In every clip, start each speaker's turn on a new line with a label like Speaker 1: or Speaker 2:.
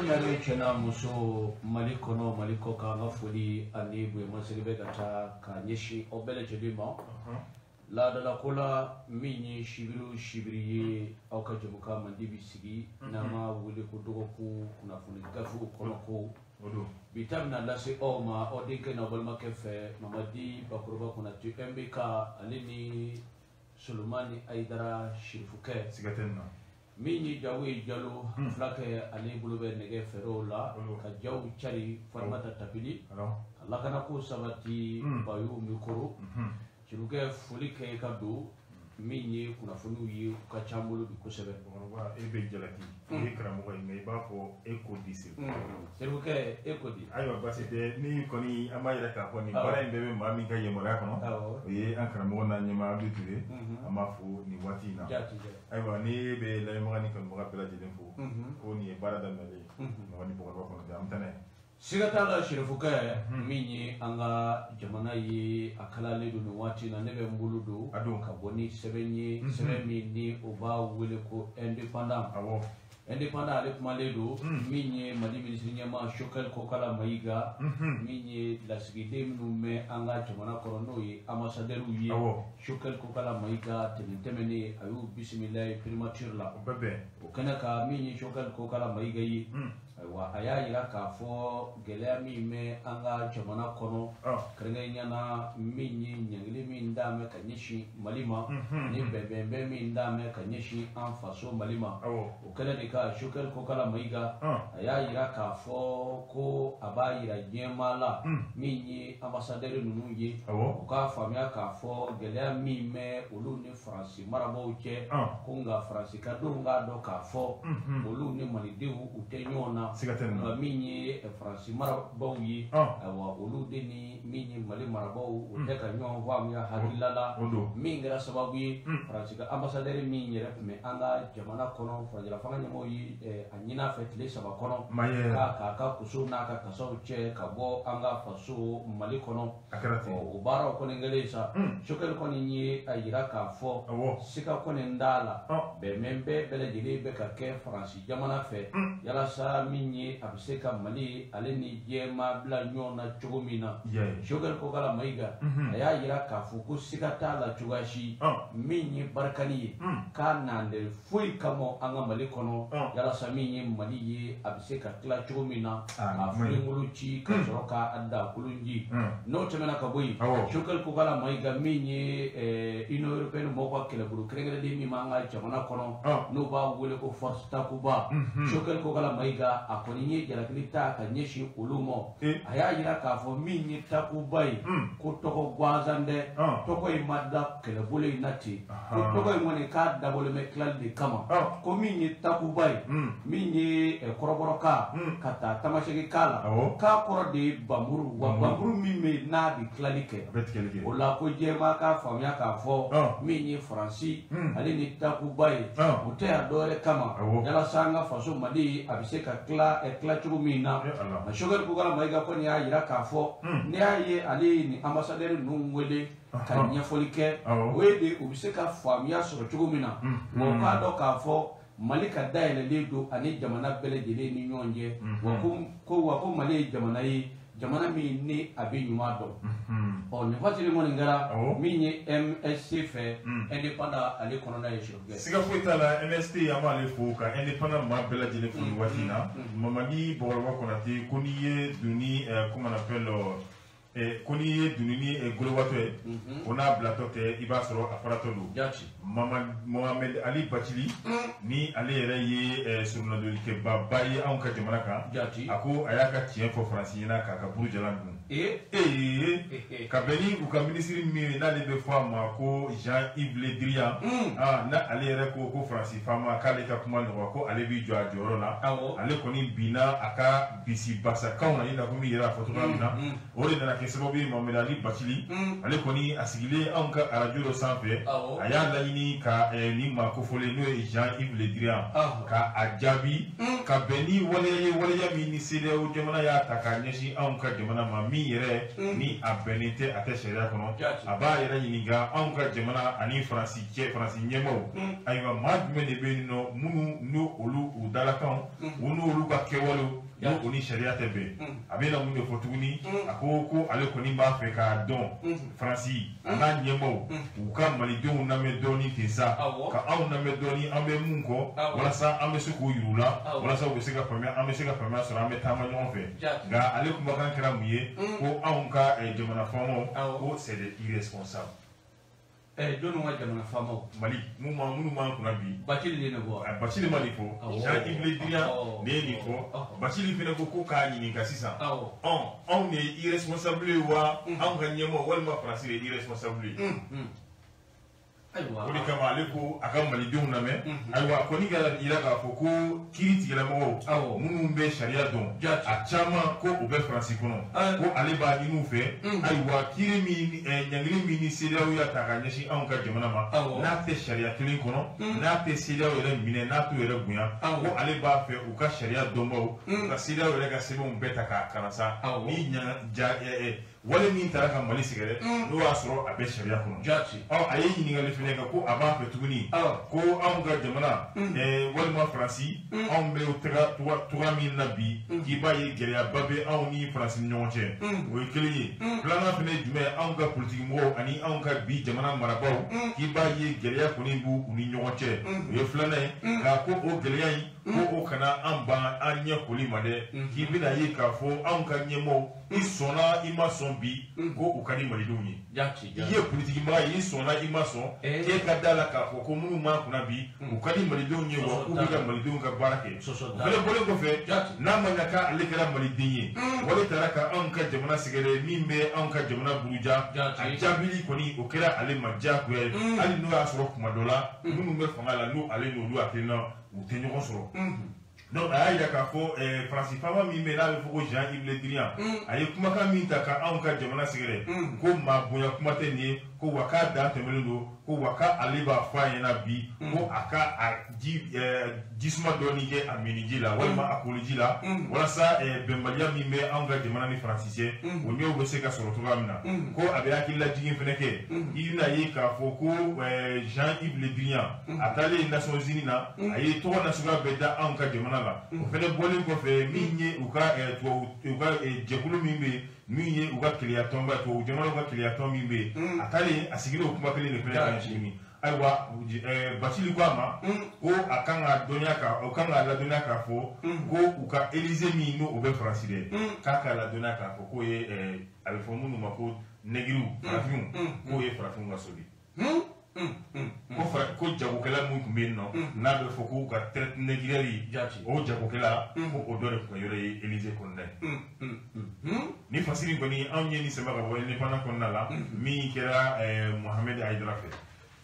Speaker 1: Nare cɛ n'a muso, Mali kɔnɔ, Mali kɔ kan, an ka foli ani bonyamasegin bɛ ka taa ka ɲɛsin aw bɛɛ lajɛlen ma. Laadalako la, min ye sibiri o sibiri ye, aw ka jɛmukan mandi bi sigi n'an b'a wele ko dɔgɔkun kunnafoni gafew kɔnɔ ko bi ta bɛna lase aw ma, aw denkɛ n'aw balimakɛ fɛ, Mamadi Bakɔrɔba Konate MBK, ale ni Solomani Ayidara Sirifukɛ.
Speaker 2: Siga tɛ nin na.
Speaker 1: Min ye Jago ye, Jalo fulakɛ, ale bolo bɛ nɛgɛ fɛɛrɛw la ka jaw cari, Fatumata Tapili ka lakanako sabati, Bayo mikoro. Sirifukɛ, foli kɛ i ka don min ye kunnafoniw ye, u ka ca n bolo bi kosɛbɛ.
Speaker 2: Bakɔrɔba, e bɛ jalaki, i ye karamɔgɔ ye, mais i b'a fɔ e ko di se.
Speaker 1: Sirifukɛ, e ko di?
Speaker 2: Ayiwa, baasi tɛ. Ni kɔni an b'a yira k'a fɔ nin baara in bɛɛ bɛ maa min ka yamaruya kɔnɔ, o ye an karamɔgɔ n'a ɲɛmaa Abdou Touré. An b'a fo nin waati in na. Ayiwa, ni bɛ lamɛnbaga ni kanubaga bɛɛ lajɛlen fo ko nin ye baara daminɛlen ye. Mɔgɔ ni Bakɔrɔba kɔnɔ, an bɛ taa n'a ye.
Speaker 1: Siga t'a la, Sirifukɛ, min ye an ka jamana ye, a kalalen don nin waati in na. Ne bɛ n bolo don
Speaker 2: A don.
Speaker 1: ka bɔ ni sɛbɛn ye, sɛbɛn min ni o b'a wele ko Indépendant. Indépendant, ale kumalen don min ye Mali minisiri ɲɛmaa Choguel Kokala Mayiga, min ye lasigiden minnu bɛ an ka jamana kɔnɔ, n'o ye ambassadeurs ye. Choguel Kokala Mayiga, tɛmɛn tɛmɛnen, a y'u bisimila ye primature la.
Speaker 2: O bɛ bɛn.
Speaker 1: O kɛnɛ kan, min ye Choguel Kokala Mayiga ye, ayiwa, a y'a yira k'a fɔ gɛlɛya min bɛ an ka jamana kɔnɔ, kɛrɛnkɛrɛnnenya na min ye ɲangili min d'a mɛn ka ɲɛsin Mali ma, ni bɛnbɛnbɛn min d'a mɛn ka ɲɛsin an faso Mali ma. O kɛnɛ de kan, Choguel Kokala Mayiga, a y'a yira k'a fɔ ko a b'a yira diɲɛmaa la, min ye ambassadeur ninnu ye, u k'a faamuya k'a fɔ gɛlɛya min bɛ olu ni Faransi marabaaw cɛ, ko nka Faransi ka denw k'a dɔn k'a fɔ olu ni malidenw u tɛ ɲɔgɔn na.
Speaker 2: Siga tɛ nin na.
Speaker 1: Nka min ye Faransi marabaaw ye, ayiwa, olu de ni min ye Mali marabaaw, u tɛ ka ɲɔgɔn faamuya hakilila la,
Speaker 2: O don.
Speaker 1: min kɛra sababu ye Faransi ka ambassadeur min yɛrɛ tun bɛ an ka jamana kɔnɔ, furancɛla fanga ɲɛmɔgɔw ye a ɲini a fɛ tile 3 kɔnɔ
Speaker 2: Mayɛ.
Speaker 1: k'a ka koso n'a ka kasaw cɛ ka bɔ an ka faso Mali kɔnɔ.
Speaker 2: A kɛra ten.
Speaker 1: O baaraw kɔni kɛlen sa, Choguel kɔni ye a yira k'a fɔ siga kɔni t'a la, bɛnbɛn bɛɛ lajɛlen bɛ ka kɛ Faransi jamana fɛ, yalasa min ye a bɛ se ka Mali ale ni diɲɛmaa bila ɲɔgɔn na cogo min na. Choguel Kokala Mayiga, a y'a yira k'a fɔ ko siga t'a la cogoya si, min ye Barkhane ye, k'a nalen foyi kama an ka Mali kɔnɔ, yalasa min ye Mali ye, a bɛ se ka tila cogo min na,
Speaker 2: Ah,
Speaker 1: a filenkolo ci ka sɔrɔ k'a da kolon ji. N'o tɛmɛna ka bɔ yen, Choguel Kokala Mayiga, min ye Union européenne mɔgɔw ka kɛlɛbolo kɛrɛnkɛrɛnnen min b'an ka jamana kɔnɔ, n'o b'a wele ko force Takuba, Choguel Kokala Mayiga, a kɔni ye jalakili ta ka ɲɛsin olu ma. A y'a yira k'a fɔ min ye Takuba ye, ko tɔgɔ gansan dɛ, tɔgɔ in ma da kɛlɛbolo in na ten, ko tɔgɔ in kɔni k'a dabɔlen bɛ tilali de kama, ko min ye Takuba ye, min ye kɔrɔbɔrɔkan ka taa tamaseki kan la, k'a kɔrɔ de ye bamuru, wa bamuru min bɛ yen n'a bɛ tilali kɛ.
Speaker 2: A bɛ tigɛli kɛ.
Speaker 1: O la ko diɲɛmaa k'a faamuya k'a fɔ min ye Faransi ale ni Takuba ye, o tɛ yan dɔwɛrɛ kama, yalasa an ka faso Mali a bɛ se ka tila cogo min na.
Speaker 2: Eh, Ala.
Speaker 1: Nka Choguel Kokala Mayiga kɔni y'a yira k'a fɔ n'i y'a ye ale ye nin ambassadeur ninnu wele ka ɲɛfɔli kɛ, o ye de u bɛ se ka faamuya sɔrɔ cogo min na, wa u k'a dɔn k'a fɔ Mali ka dayɛlɛlen don ani jamana bɛɛ lajɛlen ni ɲɔgɔn cɛ, wa ko Mali ye jamana ye, jamana min ni a bɛ ɲuman dɔn. Ɔ, nin fasiri kɔni kɛra min ye MSC fɛ, Indépendant ale kɔnɔna ye, Sirifukɛ.
Speaker 2: Siga foyi t'a la, MST, an b'ale fo ka Indépendant maa bɛɛ lajɛlen fo nin waati in na. Mamadi Bakɔrɔba Konate, ko n'i ye doni comment on appelle, ko n'i ye doni ni golobatɔ ye, ko n'a bilatɔ tɛ, i b'a sɔrɔ a faratɔ don. Mohamed Ali Bacili, ni ale yɛrɛ ye surunnadolikɛbaba ye anw ka jamana kan, a ko a y'a ka tiɲɛ fɔ Faransi ɲɛna k'a ka burujalan dun. Ee, ka bɛn ni u ka minisiri min ye, n'ale bɛ fɔ a ma ko Jean-Yves Le Drian, na ale yɛrɛ ko ko Faransi faama k'ale ka kuma nɔgɔ, ko ale b'i jɔ a jɔyɔrɔ la. Ale kɔni binna a ka bisi basakanw na, i n'a fɔ min yɛrɛ y'a fɔ cogoya min na, o de nana kɛ kɛ sababu ye Mohamed Ali Bathily ale kɔni a sigilen anw ka arajo dɔ sanfɛ a y'a laɲini ka nin maa kofɔlen n'o ye Jean-Yves Le Drian ka a jaabi ka bɛn ni waleya ye waleya min ni CEDEAO jamana y'a ta k'a ɲɛsin anw ka jamana ma min yɛrɛ ni a bɛnnen tɛ a tɛ sariya kɔnɔ a b'a yɛrɛ ɲininka anw ka jamana ani Faransi cɛ Faransi ɲɛmaaw ayiwa maa jumɛn de bɛ yen nɔ minnu n'o olu u dalakanw u n'olu ka kɛwalew n'o ni sariya tɛ bɛn a bɛna mun de fɔ tuguni a ko ale kɔni b'a fɛ k'a dɔn Faransi a n'a ɲɛmaaw u ka malidenw lamɛn dɔɔni ten sa ka anw lamɛn dɔɔni an bɛ mun kɔ walasa an bɛ se k'o yir'u la walasa u bɛ se ka faamuya an bɛ se ka faamuya sɔrɔ an bɛ taama ɲɔgɔn fɛ nka ale kumakan kɛra mun ye ko anw ka jamana faamaw ko c'est des irresponsables.
Speaker 1: Jɔnni ka jamana faamaw
Speaker 2: Mali minnu b'an kunna bi
Speaker 1: Bathily de nin fɔ
Speaker 2: Bathily ma nin fɔ Jean-Yves Le Drian de ye nin fɔ Bathily fɛnɛ ko k'a ɲininka sisan anw de ye irresponsable ye wa anw ka ɲɛmɔgɔ walima Faransi de ye irresponsable ye o de kama ale ko a ka malidenw lamɛn ayiwa a kɔni ka yira k'a fɔ ko kiiri tigilamɔgɔw minnu bɛ sariya dɔn a caman ko u bɛ Faransi kɔnɔ ko ale b'a ɲini u fɛ ayiwa kiiri min ɲangili min ni CEDEAO y'a ta ka ɲɛsin anw ka jamana ma n'a tɛ sariya kelen kɔnɔ n'a tɛ CEDEAO yɛrɛ minɛ n'a t'u yɛrɛ bonya ko ale b'a fɛ u ka sariya dɔnbaw u ka CEDEAO yɛrɛ ka sɛbɛnw bɛɛ ta k'a kalan sa ni wale min taara ka Mali sɛgɛrɛ n'o y'a sɔrɔ a bɛ sariya kɔnɔ a ye ɲininkali fɛnɛ kɛ ko a b'a fɛ tuguni ko anw ka jamana walima Faransi anw bɛ toga min na bi k'i b'a ye gɛlɛyaba bɛ anw ni Faransi ni ɲɔgɔn cɛ o ye kelen ye filanan fɛnɛ ye jumɛn ye anw ka politikimɔgɔw ani anw ka bi jamana marabaaw k'i b'a ye gɛlɛya kɔni b'u ni ɲɔgɔn cɛ o ye filanan ye nka ko o gɛlɛya in ko o kana an ban an ɲɛ koli ma dɛ k'i bɛna ye k'a fɔ anw ka ɲɛmɔgɔw i sɔnna i ma sɔn bi ko u ka di malidenw ye i ye politikimaa ye i sɔnna i ma sɔn k'e ka da la k'a fɔ ko minnu b'an kunna bi u ka di malidenw ye wa k'u bɛ ka malidenw ka baara kɛ o fɛnɛ bɔlen kɔfɛ n'a ma ɲɛ k'ale kɛra maliden ye wale taara ka anw ka jamana sɛgɛrɛ min bɛ anw ka jamana buruja a jaabili kɔni o kɛra ale ma diyagoya ye hali n'o y'a sɔrɔ kuma dɔ la minnu bɛ fanga la n'o ale n'olu hakilina u tɛ ɲɔgɔn sɔrɔ. Donc a y'a yira k'a fɔ Faransi faama min bɛ yen n'a bɛ fɔ ko Jean-Yves Le Drian a ye kumakan min ta ka anw ka jamana sɛgɛrɛ ko maa bonya kuma tɛ nin ye ko wa k'a dan tɛmɛnen don ko wa k'ale b'a fɔ a ɲɛna bi ko a ka a jisuma dɔɔni kɛ a miniji la walima a koliji la walasa bɛnbaliya min bɛ anw ka jamana ni Faransi cɛ o ɲɛw bɛ se ka sɔrɔ cogoya min na ko a bɛ hakililajigin fɛnɛ kɛ i bɛna ye k'a fɔ ko Jean-Yves Le Drian a taalen Nations Unies na a ye tɔgɔ nasuguya bɛɛ da anw ka jamana la o fɛnɛ bɔlen kɔfɛ min ye u ka tubabu u ka jɛkulu min bɛ yen min ye u ka keleya tɔnba tubabu jamanaw ka keleya tɔn min bɛ yen a taalen a sigilen o kuma kelen de fɛnɛ kan tuguni ayiwa Bathily ko a ma ko a kan ka dɔnniya ka o kan ka ladɔnniya k'a fɔ ko u ka Élysée min n'o bɛ Faransi dɛ k'a ka ladɔnniya k'a fɔ k'o ye a bɛ fɔ minnu ma ko nɛgiriw farafinw k'o ye farafinw ka so de ye. Ko jagokɛla min tun bɛ yen nɔ n'a bɛ fɔ ko ka traite négrière o jagokɛla ko o dɔ de tun ka yɔrɔ ye Élysée kɔnɔna ye ni fasiri kɔni anw ye nin sɛbɛn ka bɔ indépendant kɔnɔna la min kɛra Mohamed Haïdara fɛ.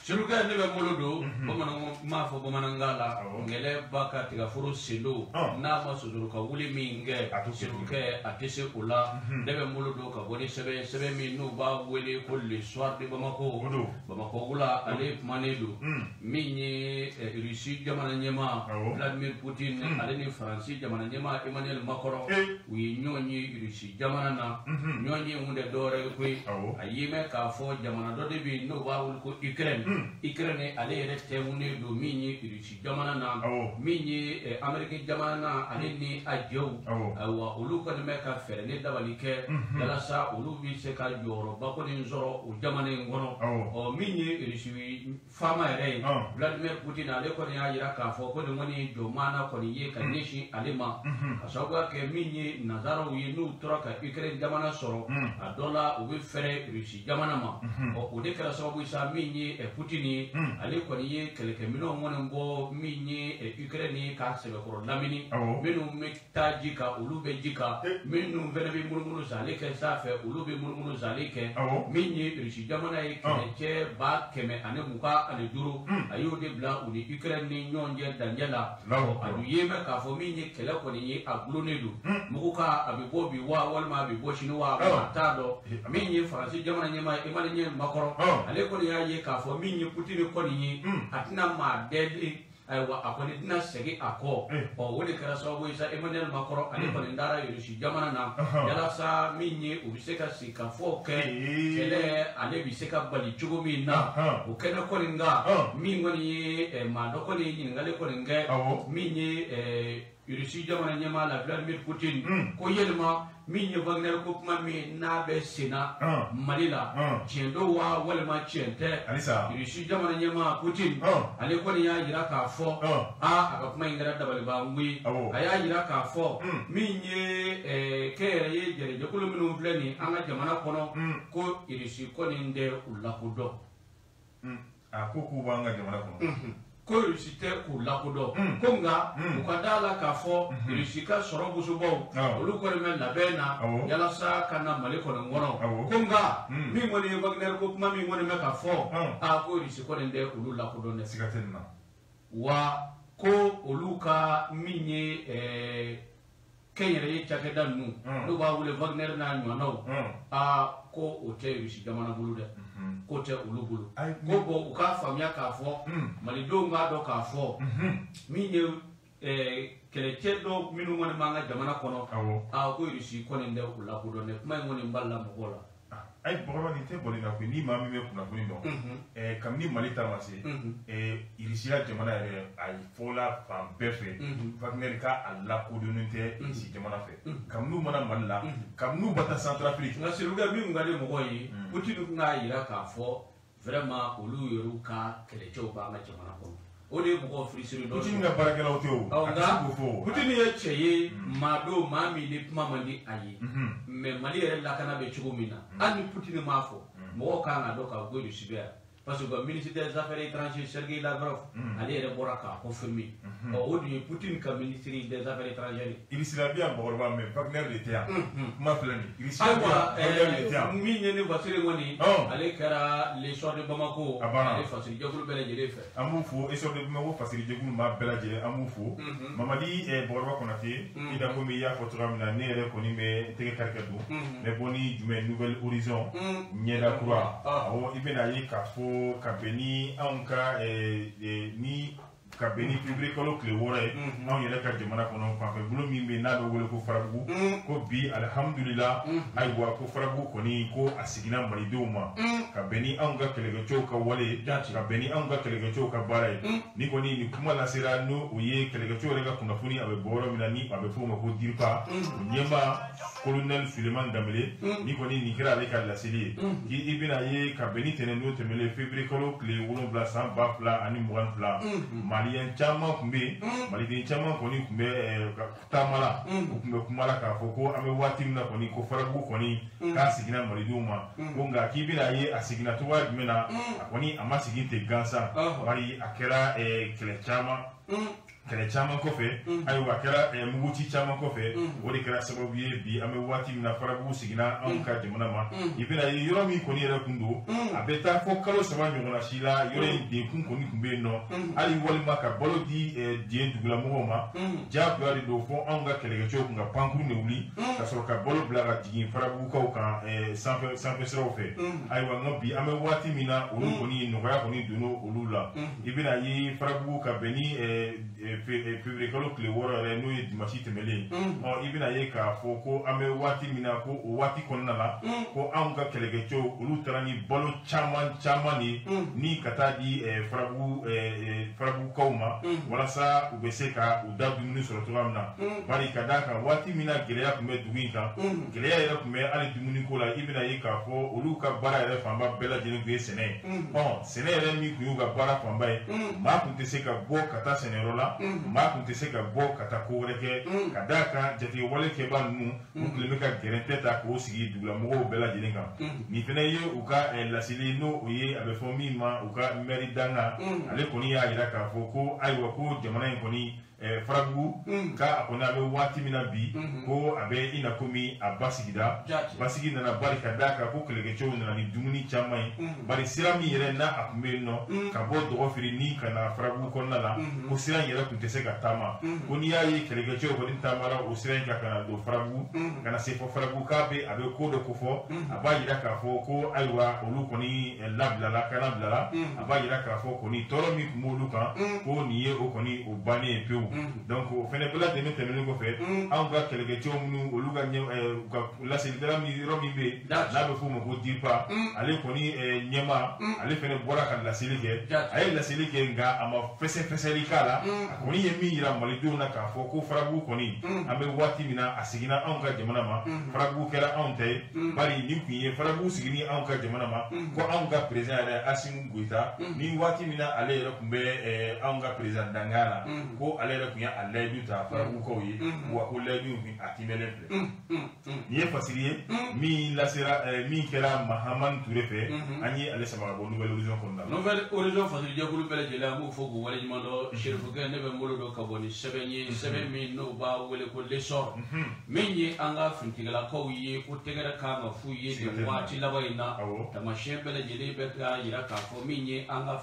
Speaker 1: Serukɛ ne bɛ n bolo don bamananw m'a fɔ bamanankan la ngɛlɛ ba ka tigaforo sen don n'a ma sosoro ka wuli min kɛ serukɛ a tɛ se o la ne bɛ n bolo don ka bɔ ni sɛbɛn sɛbɛn min n'u b'a wele ko Le Soir de Bamako Bamakɔ wula ale kumanen don min ye Russie jamana ɲɛmaa Vladimir Poutine ale ni Faransi jamana ɲɛmaa Emmanuel Macron u ye ɲɔgɔn ye Russie jamana na ɲɔgɔn ye mun tɛ dɔwɛrɛ ye koyi a y'i mɛn k'a fɔ jamana dɔ de bɛ yen n'o b'a wele ko Ukraine. Ukraine ale yɛrɛ tɛnkunnen don min ye Russie jamana na min ye Amérique jamana na ale ni a jɛw ayiwa olu kɔni bɛ ka fɛɛrɛ ni dabali kɛ walasa olu bɛ se ka jɔyɔrɔba kɔni sɔrɔ o jamana in kɔnɔ ɔ min ye Russie faama yɛrɛ ye Vladimir Poutine ale kɔni y'a jira k'a fɔ ko nin kɔni ye jɔnmaana kɔni ye ka ɲɛsin ale ma ka sababuya kɛ min ye nanzaraw ye n'u tora ka Ukraine jamana sɔrɔ a dɔ la u bɛ fɛrɛ Russie jamana ma ɔ o de kɛra sababu ye sa min ye Poutine ye, ale kɔni ye kɛlɛkɛminɛnw kɔni bɔ min ye Ukraine k'a sɛbɛkɔrɔ lamini, minnu bɛ taa ji kan olu bɛ ji kan, minnu fana bɛ munumunu sale kɛ sanfɛ olu bɛ munumunu sale kɛ. Min ye Russie jamana ye kɛlɛcɛ 125 a y'o de bila u ni Ukraine ni ɲɔgɔn cɛ dancɛ la. A dun ye mɛn k'a fɔ min ye kɛlɛ kɔni ye a gulonnen don, mugu ka a bɛ bɔ bi wa walima a bɛ bɔ sini wa a t'a dɔn. Min ye Faransi jamana ɲɛmaa ye Emmanuel Macron, ale kɔni y'a ye k'a fɔ min ye Poutine kɔni ye a tɛna maa dɛli, ayiwa a kɔni tɛna segin a kɔ. Ɔ o de kɛra sababu ye sa Emmanuel Macron ale kɔni taara Russie jamana na yalasa min ye u bɛ se ka sigikafɔ kɛ, kɛlɛ ale bɛ se ka bali cogo min na. O kɛnɛ kɔni kan min kɔni ye maa dɔ kɔni ye ɲininkali kɔni kɛ min ye Russie jamana ɲɛmaa la Vladimir Poutine, ko yelima min ye Wagner ko kuma min n'a bɛ senna Mali la, tiɲɛ don wa walima tiɲɛ tɛ? Russie jamana ɲɛmaa Poutine ale kɔni y'a jira k'a fɔ a ka kuma in kɛra dabalibanko ye. A y'a jira k'a fɔ min ye kɛnyɛrɛye jɛrɛjɛkulu minnu filɛ nin an ka jamana kɔnɔ, ko Russie kɔni tɛ u lakodɔn.
Speaker 2: A ko k'u b'an ka jamana kɔnɔ,
Speaker 1: ko Russie tɛ k'u lakodɔn, ko nka u ka da la k'a fɔ Russie ka sɔrɔ musobaw olu kɔni bɛ labɛn na yalasa ka na Mali kɔni kɔnɔ, ko nka min kɔni ye Wagner ko kuma min kɔni bɛ ka fɔ, a ko Russie kɔni tɛ olu lakodɔn dɛ.
Speaker 2: Siga tɛ nin na.
Speaker 1: Wa ko olu ka min ye kɛnyɛrɛye cakɛda ninnu n'u b'a wele Wagner n'a ɲɔgɔnnaw, a ko o tɛ Russie jamana bolo dɛ, ko tɛ olu bolo. Ko bɔn u k'a faamuya k'a fɔ malidenw k'a dɔn k'a fɔ min ye kɛlɛcɛ dɔw minnu kɔni b'an ka jamana kɔnɔ, a ko Russie kɔni tɛ u lakodɔn dɛ. Kuma in kɔni b'a la mɔgɔw la.
Speaker 2: Ayi Bakɔrɔba, nin tɛ bɔli na koyi, ni maa min bɛ kunnafoni dɔn, kabini Mali ta ma se, Russie jamana yɛrɛ a fɔla fan bɛɛ fɛ Wagner ka a lakodɔnnen tɛ Russie jamana fɛ. Kabini u mana Mali la, kabini u ba taa Centrafrique.
Speaker 1: Nka Serukɛ, min ka di mɔgɔw ye, Poutine tun k'a jira k'a fɔ vraiment olu yɛrɛw ka kɛlɛcɛw b'an ka jamana kɔnɔ. O de ye mɔgɔw filisiri dɔɔnin.
Speaker 2: Poutine ka baarakɛlaw tɛ o, a tɛ se k'o fɔ.
Speaker 1: Poutine ye cɛ ye, maa don maa min ni kuma man di a ye, mais Mali yɛrɛ lakana bɛ cogo min na, hali ni Poutine m'a fɔ, mɔgɔw kan k'a dɔn k'a fɔ ko Russie bɛ yan. Parce que ministre des Affaires étrangères Sergei Lavrov ale yɛrɛ bɔra k'a confirmer. Ɔ o dun ye Poutine ka ministre des Affaires étrangères ye.
Speaker 2: Russie bɛ yan Bakɔrɔba, mais Wagner de tɛ yan. Kuma filɛ nin ye. Russie bɛ yan, Wagner de tɛ yan.
Speaker 1: Min ye ni Fasiri kɔni, ale kɛra l'essor de Bamako, ale fasiri jɛkulu bɛɛ lajɛlen fɛ.
Speaker 2: An b'u fo, essor de Bamako fasiri jɛkulu maa bɛɛ lajɛlen an b'u fo. Mamadi Bakɔrɔba Konate, i da komi i y'a fɔ cogoya min na, ne yɛrɛ kɔni bɛ tɛgɛ kari ka don. N bɛ bɔ ni jumɛn Nouvel Horizon, ɲɛda kura. Awɔ, i bɛna ye k'a fɔ ka bɛn ni anw ka ni ka bɛn ni février kalo tile 6 ye, anw yɛrɛ ka jamana kɔnɔ fanfɛ bolo min bɛ yen n'a bɛ wele ko Farabugu, ko bi alihamudulila, ayiwa ko Farabugu kɔni ko a seginna malidenw ma, ka bɛn ni anw ka kɛlɛkɛcɛw ka wale, ka bɛn ni anw ka kɛlɛkɛcɛw ka baara ye. Ni kɔni nin kuma lasera n'o o ye kɛlɛkɛcɛw yɛrɛ ka kunnafoni a bɛ bɔ yɔrɔ min na ni a bɛ f'o ma ko DIRPA, o ɲɛmaa colonel Suleiman Dambele, ni kɔni nin kɛra ale ka laseli ye. K'i bɛna ye ka bɛn ni tɛnɛn don tɛmɛnen février kalo tile 7 san 2022, Maliyɛn caman tun bɛ yen, maliden caman kɔni tun bɛ taama la, u tun bɛ kuma la k'a fɔ ko an bɛ waati min na kɔni ko Farabugu kɔni k'a seginna malidenw ma, ko nka k'i bɛna ye a seginna cogoya jumɛn na, a kɔni a ma segin ten gansan, bari a kɛra kɛlɛ caman. Kɛlɛ caman kɔfɛ, ayiwa a kɛra muguci caman kɔfɛ, o de kɛra sababu ye bi an bɛ waati min na Farabugu seginna anw ka jamana ma. I bɛna ye yɔrɔ min kɔni yɛrɛ kun don, a bɛ taa fɔ kalo 3 ɲɔgɔnna si la, yɔrɔ in degun kɔni tun bɛ yen nɔ, hali walima ka balo di diɲɛ dugulamɔgɔw ma, diyagoya de don fɔ anw ka kɛlɛkɛcɛw kun ka pankurun de wuli ka sɔrɔ ka balo bila ka jigin Farabugukaw kan sanfɛ siraw fɛ. Ayiwa nka bi an bɛ waati min na, olu kɔni nɔgɔya kɔni donna olu la. I bɛna ye Farabugu ka bɛn ni février kalo tile 6 yɛrɛ n'o ye dimanche tɛmɛlen, ɔ i bɛna ye k'a fɔ ko an bɛ waati min na, ko o waati kɔnɔna la, ko anw ka kɛlɛkɛcɛw olu taara ni balo caman caman de ni ka taa di Farabugukaw ma, walasa u bɛ se ka u da dumuni sɔrɔ cogoya min na. Bari ka d'a kan waati min na gɛlɛya tun bɛ dugu in kan, gɛlɛya yɛrɛ tun bɛ hali dumuniko la. I bɛna ye k'a fɔ olu ka baara yɛrɛ fanba bɛɛ lajɛlen tun ye sɛnɛ ye. Ɔ sɛnɛ yɛrɛ min tun y'u ka baara fanba ye, maa tun tɛ se ka bɔ ka taa sɛnɛyɔrɔ la. maa tun tɛ se ka bɔ ka taa ko wɛrɛ kɛ ka d'a kan jatigɛwale kɛbaa ninnu u tun bɛ ka gɛrɛntɛ ta k'o sigi dugulamɔgɔw bɛɛ lajɛlen kan. Nin fana ye u ka laseli n'o ye a bɛ fɔ min ma u ka mɛri danga, ale kɔni y'a jira k'a fɔ ko ayiwa ko jamana in kɔni Farabugu k'a kɔni a bɛ waati min na bi ko a bɛ i na komi a basigida basigi nana bari ka d'a kan ko kɛlɛkɛcɛw nana ni dumuni caman ye bari sira min yɛrɛ n'a a tun bɛ yen nɔ ka bɔ Dɔgɔfiri ni ka na Farabugu kɔnɔna la ko sira in yɛrɛ tun tɛ se ka taama ko n'i y'a ye kɛlɛkɛcɛw kɔni taamara o sira in kan ka na don Farabugu ka na se fɔ Farabugu k'a bɛ a bɛ ko dɔ kofɔ a b'a jira k'a fɔ ko ayiwa olu kɔni labilala kana bilala a b'a jira k'a fɔ kɔni tɔɔrɔ min tun b'olu kan ko nin ye o kɔni o bannen ye pewu. Donc o fana bɛɛ lajɛlen tɛmɛnen kɔfɛ anw ka kɛlɛkɛcɛw minnu olu ka ka laselikɛla min yɔrɔ min bɛ yen n'a bɛ f'o ma ko DIRPA ale kɔni ɲɛmaa ale fana bɔra ka laseli kɛ a ye laseli kɛ nka a ma fɛsɛfɛsɛli k'a la a kɔni ye min jira malidenw na k'a fɔ ko Farabugu kɔni an bɛ waati min na a seginna anw ka jamana ma Farabugu kɛra anw ta ye bari nin tun ye Farabugu seginni anw ka jamana ma ko anw ka président yɛrɛ Assimi Goïta ni waati min na ale yɛrɛ tun bɛ anw ka président dangaya la ko ale yɛrɛ tun ye a layidu ta Farabugukaw ye wa ko layidu in a timɛlen filɛ. Nin ye fasiri ye min lasera min kɛra Mahamani Ture fɛ an ye ale sama ka bɔ Nouvelle Horizon kɔnɔna la.
Speaker 1: Nouvelle Horizon fasirijɛkulu bɛɛ lajɛlen an b'u fo k'u waleɲuman dɔn. Serifukɛ ne bɛ n bolo don ka bɔ ni sɛbɛn ye sɛbɛn min n'o b'a wele ko L'Essor min ye an ka finitigilakaw ye ko tɛgɛrɛ kan ka f'u ye nin waati laban in na taamasiyɛn bɛɛ lajɛlen bɛ ka jira k'a fɔ min ye an ka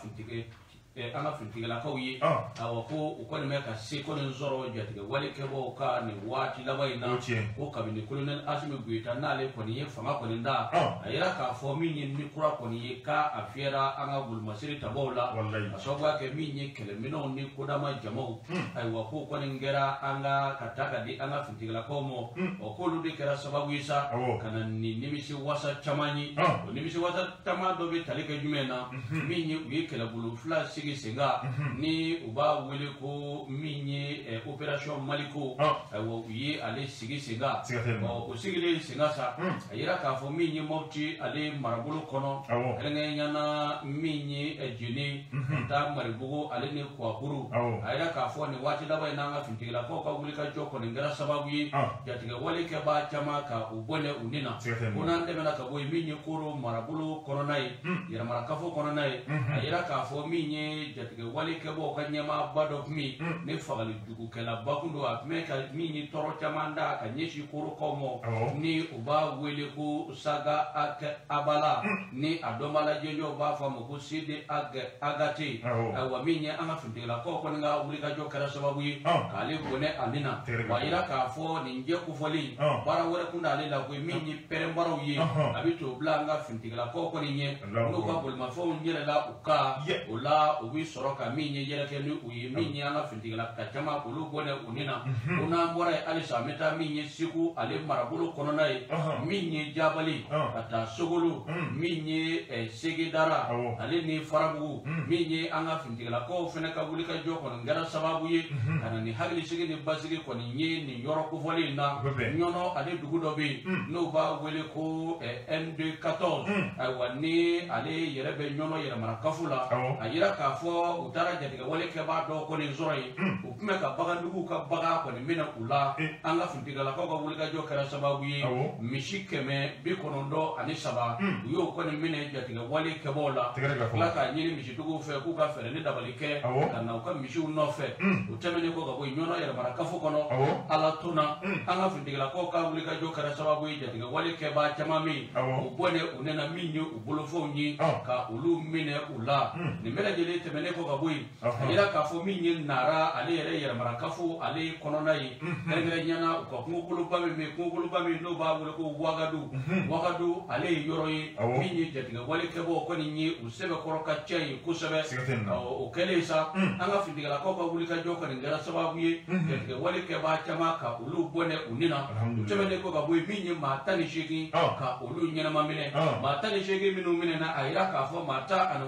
Speaker 1: finitigilakaw ye awa ko u kɔni bɛ ka se kɔni sɔrɔ jatigɛ wale kɛbaaw ka nin waati laban in na ko kabini colonel Assimi Goïta n'ale kɔni ye fanga kɔni da a yira k'a fɔ min ye ni kura kɔni ye k'a a fiyɛra an ka bolimasiri tabaw la a sababuya kɛ min ye kɛlɛminɛnw ni kodama jamaw ayiwa ko kɔni kɛra an ka ka ta ka di an ka finitigilakaw ma ɔ k'olu de kɛra sababu ye sa ka na ni nimisi wasa caman ye o nimisi wasa caman dɔ bɛ tali kɛ jumɛn na min ye u ye kɛlɛbolo fila sigi senga ni u b'a wele ko min ye opération Maliko ayiwa u ye ale sigi senga o sigilen senga sa a yira k'a fɔ min ye Mopti ale marabolo kɔnɔ kɛrɛnkɛrɛnnenya na min ye Jene ka taa Maribugu ale ni Kuwakuru a yira k'a fɔ nin waati laban in n'an ka finitigilakaw ka wulikajɔ kɔni kɛra sababu ye jatigɛ wale kɛbaa caman ka u bɔnɛ u ni na ko n'an tɛmɛna ka bɔ yen min ye Koro marabolo kɔnɔna ye yɛrɛmarakafo kɔnɔna ye a yira k'a fɔ min ye jatigɛ wale kɛbaaw ka ɲɛmaaba dɔ tun bɛ yen ne fagali jugukɛlaba kun don a tun bɛ ka min ye tɔɔrɔ caman da ka ɲɛsin Korokaw ma ni u b'a wele ko Saga Abala ni a dɔnbaalajɛjɔw b'a fɔ a ma ko Sidi Agate ayiwa min ye an ka finitigilakaw kɔni ka wulikajɔ kɛra sababu ye k'ale bɔnɛ a ni na wa yira k'a fɔ nin jɛ kofɔlen baara wɛrɛ kun t'ale la koyi min ye pɛrɛnbaraw ye a bɛ t'o bila an ka finitigilakaw kɔni ɲɛ n'u ka bolimafɛnw yɛlɛla u kan o la u bɛ sɔrɔ ka min ye yɛrɛkɛ ni u ye min ye an ka finitigilaka caman k'olu bɔnɛ u ni na ko n'an bɔra yen halisa an bɛ taa min ye Segu ale marabolo kɔnɔna ye min ye Jabali ka taa Sogolo min ye Segedara ale ni Farabugu min ye an ka finitigilakaw fana ka wulikajɔ kɔni kɛra sababu ye ka na ni hakilisigi ni basigi kɔni ye nin yɔrɔ kofɔlen in na Ɲɔnɔ ale dugu dɔ bɛ yen n'o b'a wele ko M214 ayiwa ni ale yɛrɛ bɛ Ɲɔnɔ yɛrɛmarakafo la a yira k'a fɔ u taara jatigɛ wale kɛbaa dɔw kɔni sɔrɔ yen u tun bɛ ka bagantigiw ka bagan kɔni minɛ u la an ka finitigilakaw ka wulikajɔ kɛra sababu ye misi 993 u y'o kɔni minɛ jatigɛ wale kɛbaaw la tila k'a ɲini misitigiw fɛ k'u ka fɛɛrɛ ni dabali kɛ ka na u ka misiw nɔfɛ o tɛmɛnen kɔ ka bɔ yen Ɲɔnɔ yɛrɛmarakafo kɔnɔ Ala tonna an ka finitigilakaw ka wulikajɔ kɛra sababu ye jatigɛ wale kɛbaa caman min u bɔnɛ u nana min ye u bolofɛnw ye ka olu minɛ u la nin bɛɛ lajɛlen tɛmɛnen kɔ ka bɔ yen a yira k'a fɔ min ye Nara ale yɛrɛ yɛrɛmarakafo ale kɔnɔna ye kɛrɛnkɛrɛnnenya na u ka kungokoloba min bɛ yen kungokoloba min n'o b'a wele ko Wagadu Wagadu ale ye yɔrɔ ye min ye jatigɛ wale kɛbaaw kɔni ye u sɛbɛkɔrɔ ka ca yen kosɛbɛ o kɛlen sa an ka finitigilakaw ka wulikajɔ kɔni kɛra sababu ye jatigɛ wale kɛbaa caman ka olu bɔnɛ u ni na tɛmɛnen kɔ ka bɔ yen min ye maa 18 ka olu ɲɛnama minɛ maa 18 minnu minɛna a yira k'a fɔ maa 16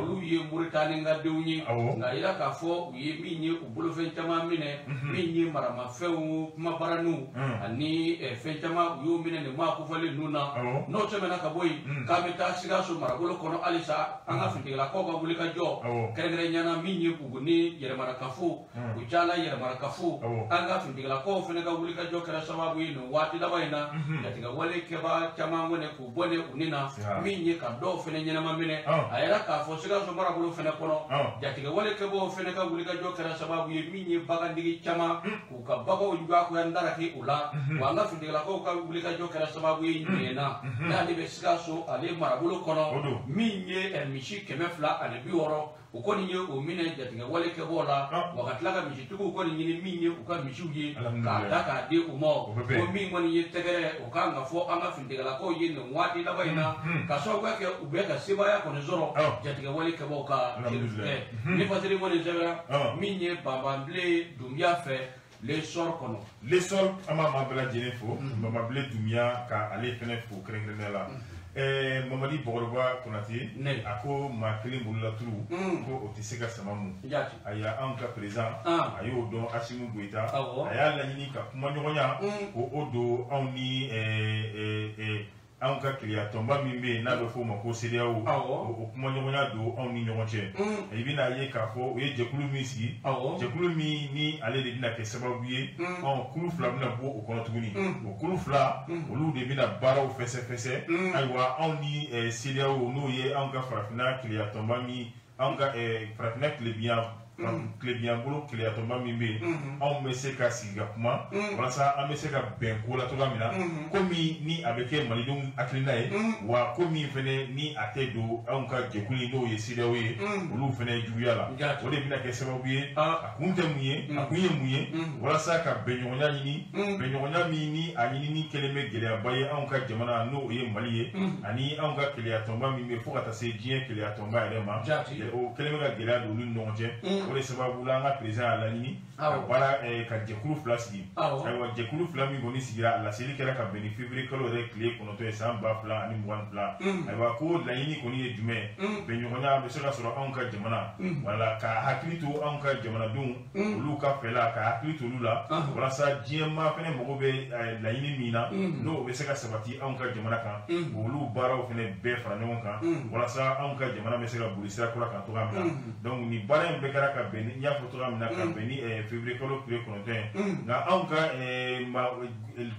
Speaker 1: olu ye Mauritanie Moritani ka denw ye nka yira k'a fɔ u ye min ye u bolofɛn caman minɛ min ye maramafɛnw kumabaraniw ani fɛn caman u y'o minɛ nin maa kofɔlen ninnu na n'o tɛmɛna ka bɔ yen k'an bɛ taa Sikaso marabolo kɔnɔ halisa an ka finitigilakaw ka wuli ka jɔ kɛrɛnkɛrɛnnenya la min ye Buguni yɛrɛmarakafo Kucala yɛrɛmarakafo an ka finitigilakaw fana ka wuli ka jɔ kɛra sababu ye nin waati laban in na jatigɛwale kɛbaa caman kɔni k'u bɔ ne u ni na min ye ka dɔw fana ɲɛnama minɛ a yɛrɛ k'a fɔ Sikaso marabolo fana kɔnɔ jatigɛwale kɛbaaw fana ka wuli ka jɔ kɛra sababu ye min ye bagantigi caman k'u ka baganw jagoya ndaraki u la wa an ka finitigilakaw ka wuli ka jɔ kɛra sababu ye ɲɛna n'ale bɛ Sikaso ale marabolo kɔnɔ min ye misi 260 o kɔni ye o minɛ jatigɛwale kɛbaaw la wa ka tila ka misitigiw kɔni ɲini min ye u ka misiw ye k'a ta k'a di u ma ko min kɔni ye tɛgɛrɛ o kan ka fɔ an ka finitigilakaw ye nin waati laban in na ka sababu kɛ u bɛ ka sebaaya kɔni sɔrɔ jatigɛwale kɛbaaw ka ni fasiri kɔni sɛbɛnna min ye Banbanbilen Dunbiya fɛ L'essor kɔnɔ.
Speaker 2: L'essor an b'a maa bɛɛ lajɛlen fo Banbanbilen Dunbiya ka ale fɛnɛ fo kɛrɛnkɛrɛnnenya la. Mamadi Bɔgɔrɔba Konate a ko maa kelen bololaturu ko o tɛ se ka sama mun. Ayiwa anw ka président a y'o dɔn Assimi Goïta a y'a laɲini ka kumaɲɔgɔnya ko o don anw ni anw ka keleya tɔnba min bɛ yen n'a bɛ f'o ma ko CEDEAO o kumaɲɔgɔnya don anw ni ɲɔgɔn cɛ. I bɛna ye k'a fɔ u ye jɛkulu min sigi jɛkulu min ni ale de bɛna kɛ sababu ye kulu fila bɛna bɔ o kɔnɔ tuguni o kulu fila olu de bɛna baaraw fɛsɛfɛsɛ ayiwa anw ni CEDEAO n'o ye anw ka farafinna keleya tɔnba min anw ka farafinna tilebiyan bolo keleya tɔnba min bɛ yen anw bɛ se ka sigi ka kuma walasa an bɛ se ka bɛn ko la cogoya min na ko min ni a bɛ kɛ malidenw hakilina ye wa ko min fɛnɛ ni a tɛ don anw ka jɛkulu n'o ye CEDEAO ye olu fɛnɛ juguya la o de bɛna kɛ sababu ye a kun tɛ mun ye a kun ye mun ye walasa ka bɛnɲɔgɔnya ɲini bɛnɲɔgɔnya min ni a ɲinini kɛlen bɛ gɛlɛyaba ye anw ka jamana n'o ye Mali ye ani anw ka keleya tɔnba min bɛ fo ka taa se diɲɛ keleya tɔnba yɛrɛ ma o kɛlen bɛ ka gɛlɛya don olu ni ɲɔgɔn cɛ. O de sababu la an ka président y'a laɲini ka baara ka jɛkulu fila sigi ayiwa jɛkulu fila min kɔni sigira a laseli kɛra ka bɛn ni février kalo yɛrɛ tile 9 ye san 2022 ayiwa ko laɲini kɔni ye jumɛn bɛnɲɔgɔnya bɛ se ka sɔrɔ anw ka jamana wala ka hakili to anw ka jamanadenw olu ka fɛla ka hakili to olu la walasa diɲɛ maa fɛnɛ mago bɛ laɲini min na n'o bɛ se ka sabati anw ka jamana kan olu baaraw fɛnɛ bɛɛ fara ɲɔgɔn kan walasa anw ka jamana bɛ se ka boli sira kura kan cogoya min na donc nin baara in bɛɛ kɛra ka bɛn ni n y'a fɔ cogoya min na ka bɛn ni février kalo tile 9 ye nka anw ka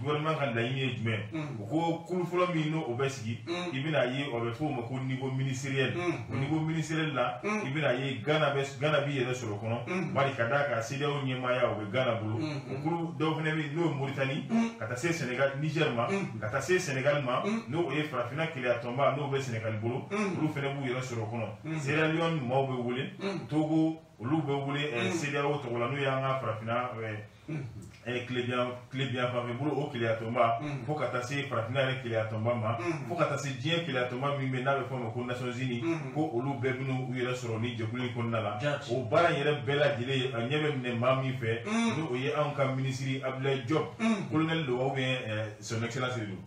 Speaker 2: gouvernement ka laɲini ye jumɛn o ko kulu fɔlɔ min n'o bɛ sigi i bɛna ye o bɛ fɔ o ma ko niveau ministériel o niveau ministériel la i bɛna ye Ghana b'i yɛrɛ sɔrɔ o kɔnɔ bari ka d'a kan CEDEAO ɲɛmaaya o bɛ Ghana bolo o kulu dɔw fana bɛ yen n'o ye Mauritanie ka taa se Sénégal Niger ma ka taa se Sénégal ma n'o ye farafinna keleya tɔnba n'o bɛ Sénégal bolo olu fana b'u yɛrɛ sɔrɔ o kɔnɔ Sierra Leone maaw bɛ wele Togo olu bɛ wele CEDEAO tɔgɔ la n'o y'an ka farafinna tilebiyan fanfɛ bolo o keleya tɔnba fo ka taa se farafinna yɛrɛ keleya tɔnba ma fo ka taa se diɲɛ keleya tɔnba min bɛ n'a bɛ fɔ o ma ko Nations Unies ko olu bɛɛ bɛna u yɛrɛ sɔrɔ ni jɛkulu in kɔnɔna la o baara in yɛrɛ bɛɛ lajɛlen a ɲɛ bɛ minɛ maa min fɛ n'o ye anw ka minisiri Abdoulaye Diop colonel don ou bien son excellence de don.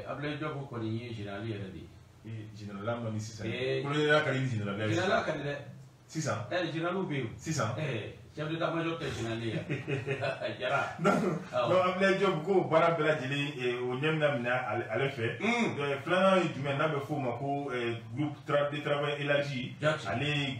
Speaker 1: Abdoulaye Diop kɔni ye général yɛrɛ de ye.
Speaker 2: Général ma ni sisan colonel ka di ni général ye.
Speaker 1: Général ka di dɛ.
Speaker 2: Sisan.
Speaker 1: Général bɛ yen.
Speaker 2: Sisan.
Speaker 1: Chef d'état-major tɛ général ye Jara.
Speaker 2: Donc Abdoulaye Diop ko baara bɛɛ lajɛlen o ɲɛ bɛna minɛ ale fɛ. Filanan ye jumɛn n'a bɛ f'o ma ko groupe de travail élargi ale ye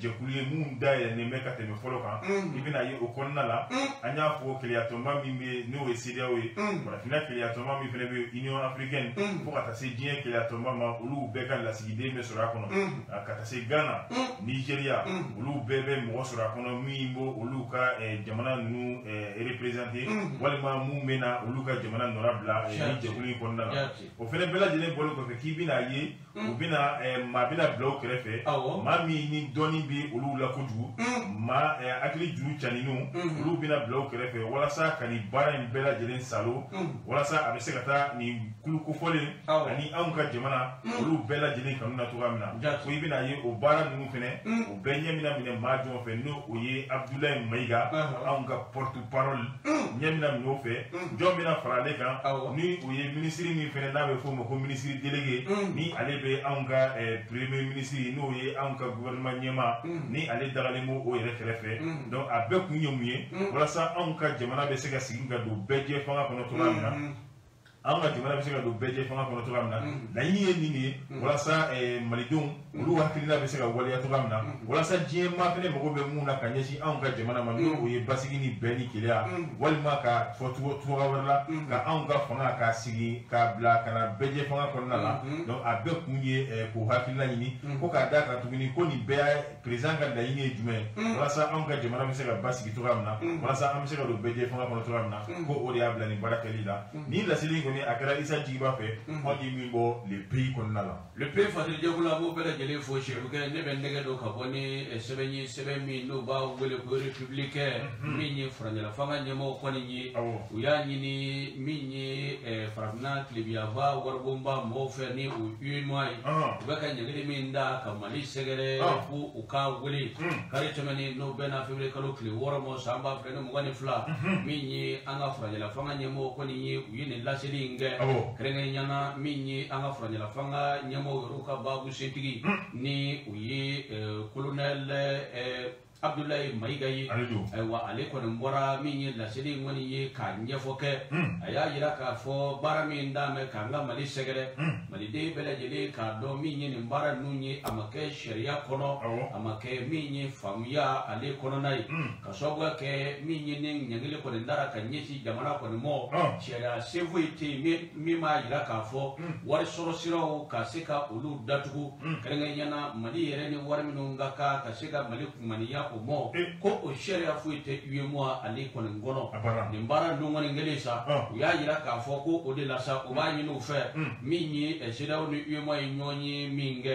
Speaker 2: jɛkulu ye mun dayɛlɛnnen bɛ ka tɛmɛ fɔlɔ kan i bɛna ye o kɔnɔna la an y'a fɔ keleya tɔnba min bɛ yen n'o ye CEDEAO ye farafinna keleya tɔnba min fana bɛ yen Union africaine fo ka taa se diɲɛ keleya tɔnba ma olu bɛɛ ka lasigiden bɛ sɔrɔ a kɔnɔ ka taa se Ghana Nigeria olu bɛɛ bɛ mɔgɔ sɔrɔ a kɔnɔ min b'o olu ka jamana ninnu représenté walima mun bɛ na olu ka jamana nɔra bila ni jɛkulu in kɔnɔna la o fana bɛɛ lajɛlen bɔlen kɔfɛ k'i bɛna ye u bɛna maa bɛna bila u kɛrɛfɛ maa min ni dɔnni bɛ olu la kojugu maa hakili juru caninw olu bɛna bila u kɛrɛfɛ walasa ka nin baara in bɛɛ lajɛlen salo walasa a bɛ se ka taa nin kulu kofɔlen ani anw ka jamana olu bɛɛ lajɛlen kanu na cogoya min na ko i bɛna ye o baara ninnu fana o bɛɛ ɲɛ bɛna minɛ maa jɔn fɛ n'o o ye ye Abdoulaye Maïga anw ka porte-parole ɲɛ bɛna minɛ o fɛ jɔn bɛna fara ale kan ni o ye minisiri min fɛnɛ n'a bɛ f'o ma ko minisiri délégué ni ale bɛ anw ka premier ministre n'o ye anw ka gouvernement ɲɛmaa ni ale dagalen b'o o yɛrɛ kɛrɛfɛ donc a bɛɛ kun ye mun ye walasa anw ka jamana bɛ se ka segin ka don bɛɛ jɛ fanga kɔnɔ cogoya min na anw ka jamana bɛ se ka don bɛɛ jɛ fanga kɔnɔ cogoya min na laɲini ye nin de ye walasa malidenw olu hakilina bɛ se ka waleya cogoya min na walasa diɲɛ maa fɛnɛ mago bɛ mun na ka ɲɛsin anw ka jamana ma n'o ye basigi ni bɛn ni kelenya walima ka fɔ cogoya wɛrɛ la ka anw ka fanga k'a sigi k'a bila ka na bɛɛ jɛ fanga kɔnɔna la donc a bɛɛ kun ye k'o hakilina ɲini ko k'a d'a kan tuguni ko nin bɛɛ président ka laɲini ye jumɛn ye walasa anw ka jamana bɛ se ka basigi cogoya min na walasa an bɛ se ka don bɛɛ jɛ fanga kɔnɔ cogoya min na ko o de y'a bila nin baara kɛli la ni laseli in kɔni a kɛra Issa Jigiba fɛ anw ye min bɔ Le Pays kɔnɔna la.
Speaker 1: Le Pays Fadil Jɛkulu a b'o bɛɛ lajɛlen fo Siribukɛ ne bɛ nɛgɛ don ka bɔ ni sɛbɛn ye sɛbɛn min n'u b'a wele ko Républicain min ye furancɛla fanga ɲɛmɔgɔ kɔni ye u y'a ɲini min ye farafinna tilebiyanfa waribonba mɔgɔw fɛ ni o UEMOA ye u bɛ ka ɲangili min da ka Mali sɛgɛrɛ ko u ka wele kari tɛmɛnen n'o bɛnna février kalo tile 6 ma san 2022 min ye an ka furancɛla fanga ɲɛmɔgɔ kɔni ye u ye nin laseli in kɛ kɛrɛnkɛrɛnnenya la min ye an ka furancɛla fanga ɲɛmɔgɔ yɛrɛw ka baabu sentigi ni o ye colonel Abdoulaye Maïga ye ayiwa ale kɔni bɔra min ye laseli in kɔni ye k'a ɲɛfɔ kɛ a y'a yira k'a fɔ baara min d'a mɛ k'an ka Mali sɛgɛrɛ maliden bɛɛ lajɛlen k'a dɔn min ye nin baara ninnu ye a ma kɛ sariya kɔnɔ a ma kɛ min ye faamuya ale kɔnɔna ye ka sababuya kɛ min ye ni ɲangili kɔni dara ka ɲɛsin jamana kɔni ma sariya sen foyi tɛ yen min b'a yira k'a fɔ wari sɔrɔ siraw ka se ka olu datugu kɛrɛnkɛrɛnnenya la Mali yɛrɛ ni wari minnu ka kan ka se ka Mali kumaniya o mɔ ko o sariya foyi tɛ UEMOA ale kɔni kɔnɔ nin baara ninnu kɔni kɛlen sa u y'a yira k'a fɔ ko o de la sa u b'a ɲini u fɛ min ye CEDEAO ni UEMOA ye ɲɔgɔn ye min kɛ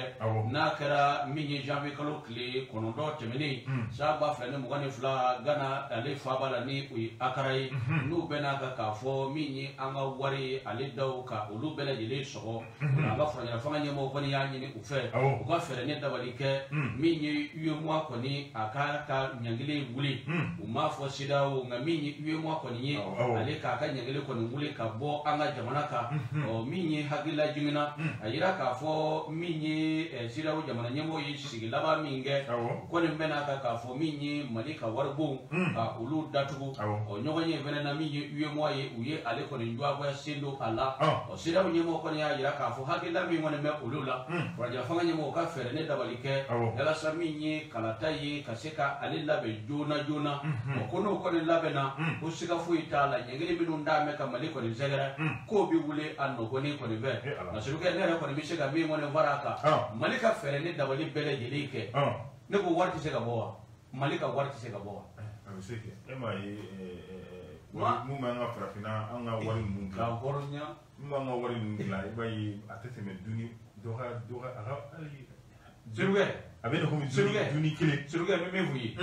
Speaker 1: n'a kɛra min ye janvier kalo tile 9 tɛmɛnen san 2022 Ghana ale faaba la ni o ye Accra ye n'u bɛn'a kan k'a fɔ min ye an ka wari ye ale daw ka olu bɛɛ lajɛlen sɔgɔ an ka furancɛla fanga ɲɛmɔgɔ kɔni y'a ɲini u fɛ u ka fɛɛrɛ ni dabali kɛ min ye UEMOA kɔni a ka ɲangili wuli u m'a fɔ CEDEAO nka min ye UEMOA kɔni ye ale k'a ka ɲangili kɔni wuli ka bɔ an ka jamana kan ɔ min ye hakilila jiginna a yira k'a fɔ min ye CEDEAO jamana ɲɛmɔgɔ ye sigi laban min kɛ kɔni bɛn'a kan k'a fɔ min ye Mali ka waribon ka olu datugu ɔ ɲɔgɔn ye fɛnɛ na min ye UEMOA ye u ye ale kɔni diyagoya sen don a la ɔ CEDEAO ɲɛmɔgɔ kɔni y'a yira k'a fɔ hakilila min kɔni bɛ olu la furancɛla fanga ɲɛmɔgɔ ka fɛɛrɛ ne dabali kɛ walasa min ye kalata ye ka se ka ale labɛn joona joona o ko n'o kɔni labɛnna ko siga foyi t'a la ɲangili minnu d'a mɛn ka Mali kɔni sɛgɛrɛ k'o bɛ wuli a nɔgɔni kɔni fɛ Nasirukɛ ne yɛrɛ kɔni bɛ se ka min kɔni fara a kan Mali ka fɛɛrɛ ne dabali bɛɛ lajɛlen kɛ ne ko wari tɛ se ka bɔ wa Mali ka wari tɛ se ka bɔ wa
Speaker 2: a bɛ se kɛ e m'a ye mun b'an ka farafinna an ka wari ninnu dilan
Speaker 1: ka hɔrɔnya
Speaker 2: mun b'an ka wari ninnu dilan i b'a ye a tɛ tɛmɛ duni dɔ ka a ka hali
Speaker 1: Sirukɛ
Speaker 2: a bɛ komi duni kelen
Speaker 1: Sirukɛ n bɛ min f'u ye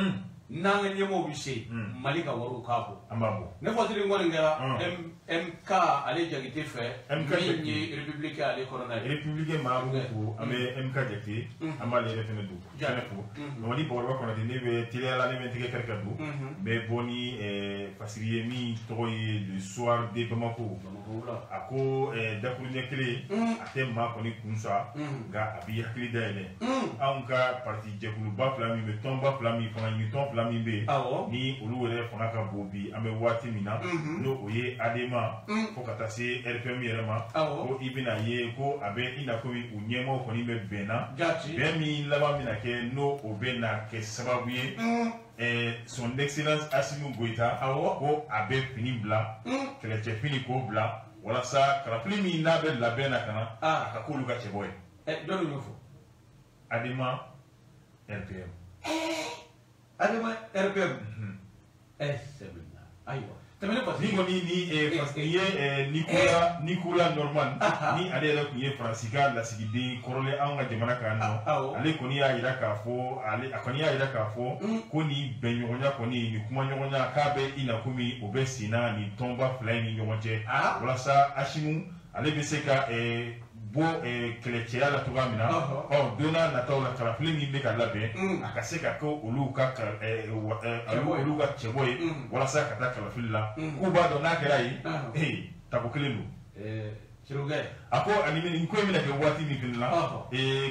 Speaker 1: n'an ka ɲɛmɔgɔw bɛ se Mali ka wariw k'a bɔ
Speaker 2: an b'a bɔ
Speaker 1: ne fɔsiri kɔni kɛra MK ale Jakite fɛ min ye Républicain ale kɔnɔna ye
Speaker 2: Républicain maa b'u fo an bɛ MK Jakite an b'ale yɛrɛ fɛnɛ don fɛnɛ fo Mamadi Bakɔrɔba Konate ne bɛ teliya la ne bɛ n tɛgɛ kari ka don n bɛ bɔ ni fasiri ye min tɔgɔ ye Le Soir de Bamako a ko dakuruɲɛ kelen a tɛ maa kɔni kun sa nka a b'i hakili dayɛlɛ anw ka parti jɛkuluba fila min bɛ tɔnba fila min fanga ɲini tɔn fila min bɛ yen ni olu yɛrɛ fanga ka bon bi an bɛ waati min na n'o o ye ADEMA fo ka taa se RPM yɛrɛ ma ko i bɛna ye ko a bɛ i n'a fɔ u ɲɛmaaw kɔni bɛ bɛn na bɛn min laban bɛna kɛ n'o o bɛ na kɛ sababu ye son excellence Assimi Goïta ko a bɛ fini bila kɛlɛcɛ fini k'o bila walasa kalafili min n'a bɛ labɛn na ka na a ka k'olu ka cɛbɔ ye.
Speaker 1: Jɔnni y'o fɔ?
Speaker 2: ADEMA RPM.
Speaker 1: ADEMA RPM. Sɛbɛnna ayiwa tɛmɛnen kɔfɛ.
Speaker 2: Ni kɔni ni ye Nicolas Norman ni ale yɛrɛ tun ye Faransi ka lasigiden kɔrɔlen anw ka jamana kan nɔ ale kɔni y'a yira k'a fɔ ale a kɔni y'a yira k'a fɔ ko nin bɛnɲɔgɔnya kɔni nin kumaɲɔgɔnya k'a bɛ i na komi o bɛ sen na nin tɔnba fila in ni ɲɔgɔn cɛ walasa Assimi ale bɛ se ka bɔ kɛlɛcɛya la cogoya min na, ɔ don n'a nataw la kalafili min bɛ ka labɛn, a ka se ka kɛ olu ka cɛbɔ ye walasa ka taa kalafili la. K'u b'a dɔn n'a kɛra ye tako kelen don. A ko ani nin ko in bɛna kɛ waati min fana la,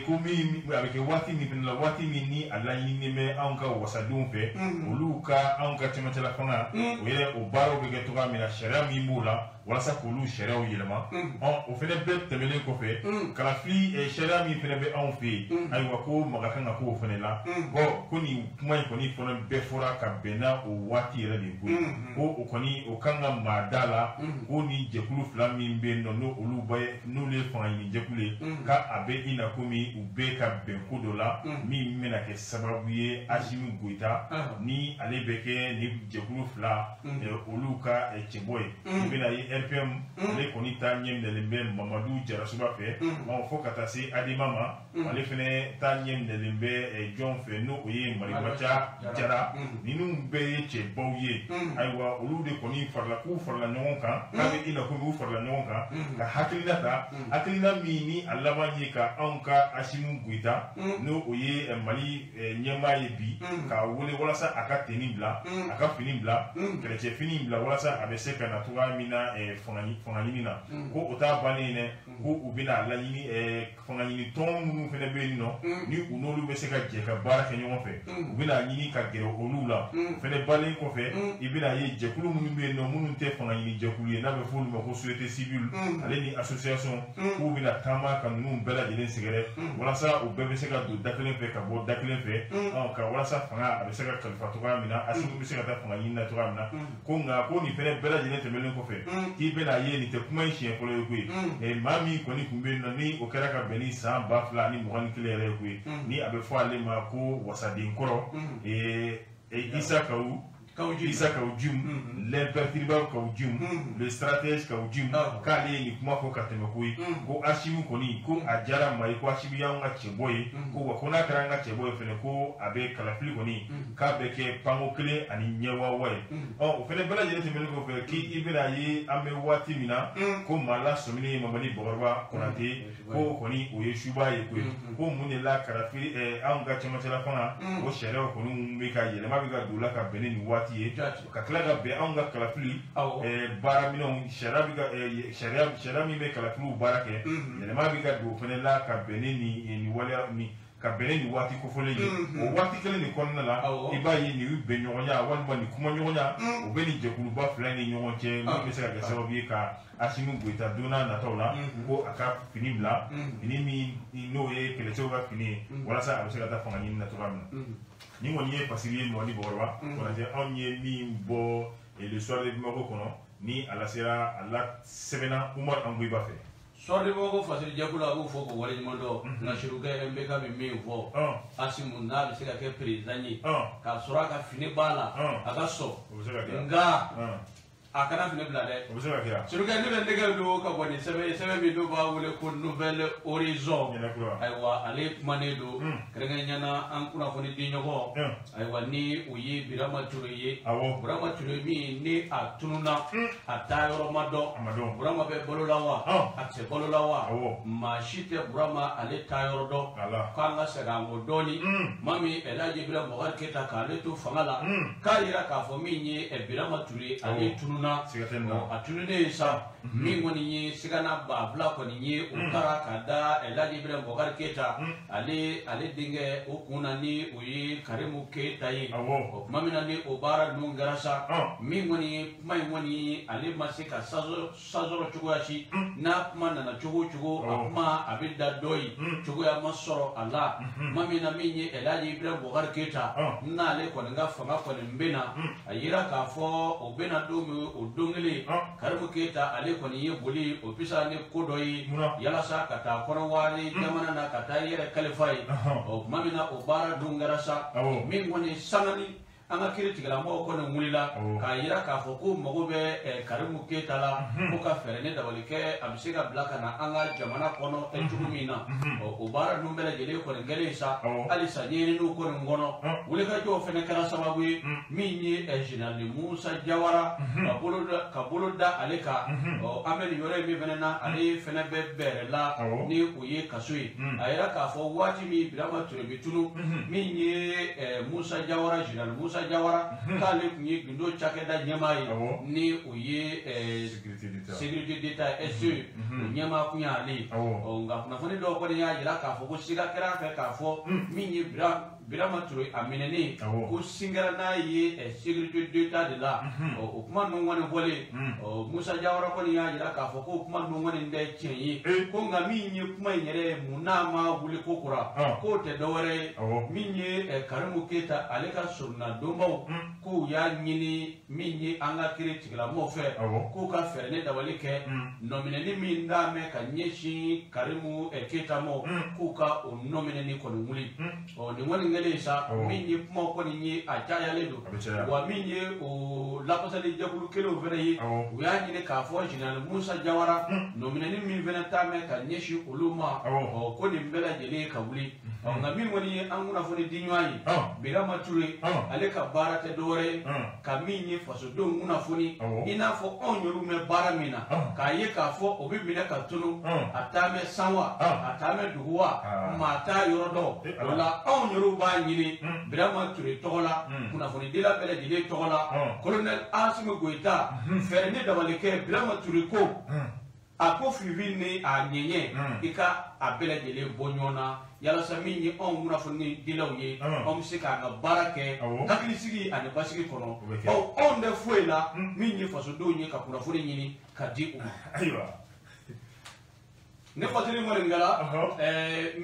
Speaker 2: ko min a bɛ kɛ waati min fana la, waati min ni a laɲininen bɛ anw ka wasadenw fɛ, olu ka anw ka cɛmancɛla fanga, o yɛrɛ o baaraw bɛ kɛ cogoya min na, sariya min b'o la walasa k'olu sariyaw yɛlɛma. Ɔ o fana bɛɛ tɛmɛnen kɔfɛ, kalafili sariya min fana bɛ anw fɛ yen, ayiwa ko maga kan ka k'o fana la. Bɔn ko nin kuma in kɔni fana bɛɛ fɔra ka bɛn n'a o waati yɛrɛ de ko ye, ko o kɔni o kan ka maa da la, ko nin jɛkulu fila min bɛ yen nɔ, n'olu bɛ n'olu ye fanga ɲini jɛkulu ye, k'a bɛ i na komi u bɛ ka bɛn ko dɔ la min bɛna kɛ sababu ye Assimi Goïta ni ale bɛ kɛ nin jɛkulu fila olu ka cɛbɔ ye. I bɛna ye RPM ale kɔni ta ɲɛ minɛlen bɛ Mamadu Jarasuba fɛ, fo ka taa se Adema ma, ale fɛnɛ ta ɲɛ minɛlen bɛ jɔn fɛ, n'o o ye Marimaca Jara. Ninnu bɛɛ ye cɛbaw ye. Ayiwa olu de kɔni farala k'u farala ɲɔgɔn kan, k'a bɛ i na komi u farala ɲɔgɔn kan ka hakilina ta, hakilina min ni a laban ye ka anw ka Assimi Goïta, n'o o ye Mali ɲɛmaa ye bi, k'a wele walasa a ka tenue bila, a ka fini bila, kɛlɛcɛfini bila, walasa a bɛ se ka na cogoya min na fanga ɲini na. Ko o t'a bannen ye dɛ, ko u bɛna laɲini fanga ɲini tɔn minnu fana bɛ yen nɔ, ni u n'olu bɛ se ka jɛ ka baara kɛ ɲɔgɔn fɛ, u bɛna ɲini ka gɛrɛ olu la. O fana balen kɔfɛ, i bɛna ye jɛkulu minnu bɛ yen nɔ, minnu tɛ fanga ɲini jɛkulu ye, n'a bɛ f'olu ma ko société civile ale ni association, k'u bɛna taama ka ninnu bɛɛ lajɛlen sɛgɛrɛ walasa u bɛɛ bɛ se ka don da kelen fɛ ka bɔ da kelen fɛ, ka walasa fanga a bɛ se ka kalifa cogoya min na, Assimi bɛ se ka taa fanga ɲini na cogoya min na. Ko nka ko nin fana bɛɛ lajɛlen tɛmɛnen kɔfɛ, k'i bɛna ye nin tɛ kuma in siɲɛ fɔlɔ ye koyi. Maa min kɔni tun bɛ yen nɔ, ni o kɛra ka bɛn ni san 2021 yɛrɛ ye koyi, ni a bɛ fɔ ale ma ko wasaden kɔrɔ Issa Issa Kaou Djim, l'imperturbable Kaou Djim, le stratège Kaou Djim, k'ale ye nin kuma fɔ ka tɛmɛ koyi, ko Assimi kɔni ko a diyara maa ye, ko Assimi y'anw ka cɛbɔ ye, ko wa ko n'a kɛra an ka cɛbɔ ye fɛnɛ, ko a bɛ kalafili kɔni k'a bɛ kɛ panko kelen ani ɲɛwawa ye. Ɔ o fɛnɛ bɛɛ lajɛlen tɛmɛnen kɔfɛ, k'i bɛna ye an bɛ waati min na, ko maa lasɔminen ye Mamadi Bakɔrɔba Konate, ko kɔni o ye suba ye koyi. Ko mun de la kalafili anw ka cɛmancɛla fanga o sariyaw kɔni bɛ ka yɛlɛma bɛ ka don la ka bɛn ni nin waati ye, ka tila ka bɛn anw ka kalafili baaraminɛnw sariya min bɛ kalafiliw baara kɛ, yɛlɛma bɛ ka don o fɛnɛ la ka bɛn ni nin waleya ni ka bɛn ni waati kofɔlen ye. O waati kelen de kɔnɔna la, i b'a ye nin bɛnɲɔgɔnya walima nin kumaɲɔgɔnya o bɛ nin jɛkuluba fila ni ɲɔgɔn cɛ, min bɛ se ka kɛ sababu ye ka Assimi Goïta don n'a nataw la ko a ka fini bila, fini min n'o ye kɛlɛcɛw ka fini ye, walasa a bɛ se ka taa fanga ɲini na cogoya min na. Nin kɔni ye fasiri ye Mamadi Bakɔrɔba Konate, anw ye min bɔ Le Soir de Bamako kɔnɔ, ni a lasera a la sɛbɛnna Umar Angoyiba fɛ.
Speaker 1: Soir de Bamako fasiri jɛkulu a b'u fɔ k'o waleɲuman dɔn. Nka Sirukɛ MBK bɛ min fɔ, Assimi n'a bɛ se ka kɛ président ye k'a sɔrɔ a ka fini b'a la, a ka sɔn, nka a kana fini bila dɛ.
Speaker 2: O bɛ se ka kɛ.
Speaker 1: Sirukɛ ne bɛ nɛgɛ don ka bɔ ni sɛbɛn sɛbɛn min n'u b'a wele ko Nouvelle Horizon. Ayiwa ale kumanen don kɛrɛnkɛrɛnnenya la an kunnafoni di ɲɔgɔn. Ayiwa ni o ye Birama Ture ye. Birama Ture min ni a tununna, a taa yɔrɔ ma dɔn. Burama bɛ balo la wa, a tɛ balo la wa, maa si tɛ Burama ale taa yɔrɔ dɔn. K'an ka segin an kɔ dɔɔni. Maa min Elhaji Ibrahim Boubacar Keita k'ale to fanga la, k'a yira k'a fɔ min ye Birama Ture ale tununna. A tununnen sa min kɔni ye sigana 2000 kɔni ye, o taara ka da Elhaji Ibrahim Boubacar Keita ale denkɛ o kun na, ni o ye Karimu Keita ye. O tuma min na ni o baara ninnu kɛra sa, min kɔni ye kuma in kɔni ale ma se ka sasɔrɔ cogoya si. N'a kuma nana cogo o cogo, a kuma a bɛ da dɔ ye, cogoya ma sɔrɔ a la. Tuma min na min ye Elhaji Ibrahim Boubacar Keita n'ale kɔni ka fanga kɔni bɛ na, a yira k'a fɔ o bɛ na don min, o don kelen Karimu Keita ale kɔni ye boli o bisa ni ko dɔ ye yalasa ka taa Kɔnɔwari jamana na ka taa i yɛrɛ kalifa ye. O tuma min na o baara dun kɛra sa, min kɔni sangani An ka kiiri tigilamɔgɔw kɔni wulila k'a jira k'a fɔ ko mago bɛ Karimu Keyita la ko ka fɛɛrɛ ni dabali kɛ a bɛ se ka bila ka na an ka jamana kɔnɔ cogo min na. O baara ninnu bɛɛ lajɛlen kɔni kɛlen sa, halisa ɲɛɲininiw kɔni kɔnɔ, wulikajɔw fana kɛra sababu ye min ye Général Musa Jawara ka bolo da ale kan. An bɛ nin yɔrɔ in min fana na, ale fana bɛ bɛrɛ la ni o ye kaso ye. A yira k'a fɔ waati min Birama Ture bɛ tunu, min ye Musa Jawara, Général Musa Jawara, k'ale tun ye gindo cakɛda ɲɛmaa ye, ni o ye sécurité d'État SE o ɲɛmaa kun y'ale ye. Nka kunnafoni dɔw kɔni y'a jira k'a fɔ ko siga kɛra a fɛ k'a fɔ min ye Birama Ture a minɛnen ko sin kɛra n'a ye sécurité d'État de la. O kuma ninnu kɔni bɔlen, Musa Jawara kɔni y'a jira k'a fɔ ko kuma ninnu kɔni tɛ tiɲɛ ye, ko nka min ye kuma in yɛrɛ ye, mun n'a ma wuli ko kura, k'o tɛ dɔwɛrɛ ye, min ye Karimu Keyita ale ka soronadonbaw k'u y'a ɲini min ye an ka kiiri tigilamɔgɔw fɛ k'u ka fɛɛrɛ ni dabali kɛ nɔminɛni min d'a mɛn ka ɲɛsin Karimu Keyita ma, k'u ka o nɔminɛni kɔni wuli. Nin kɔni kɛlen sa, min ye kuma kɔni ye a cayalen don, wa min ye o lafasali jɛkulu kelenw fana ye, u y'a ɲini k'a fɔ Général Musa Jawara nɔminɛni min fana t'a mɛn ka ɲɛsin olu ma, ko nin bɛɛ lajɛlen ka wuli. Nka min kɔni ye an kunnafoni di ɲɔgɔn ye, Birama Ture ale ka baara tɛ dɔwɛrɛ ye ka min ye fasodenw kunnafoni, i n'a fɔ anw yɛrɛw mɛn baara min na, k'a ye k'a fɔ o bɛ minɛ ka tunu, a taa mɛn san wa, a taa mɛn dugu wa, maa t'a yɔrɔ dɔn. O la anw yɛrɛw b'a ɲini Birama Ture tɔgɔ la, kunnafonidila bɛɛ lajɛlen tɔgɔ la, colonel Asimi Goyita, fɛɛrɛ ni dabali kɛ Birama Ture ko a ko fifi ni a ɲɛɲɛ i ka a bɛɛ lajɛlen bɔ ɲɔgɔn na, yalasa min ye anw kunnafonidilaw ye, anw bɛ se k'an ka baara kɛ hakilisigi ani basigi kɔnɔ, bawo anw tɛ foyi la min ye fasodenw ye ka kunnafoni ɲini ka di u ma.
Speaker 2: Ayiwa,
Speaker 1: ne fasiri kɔni kɛra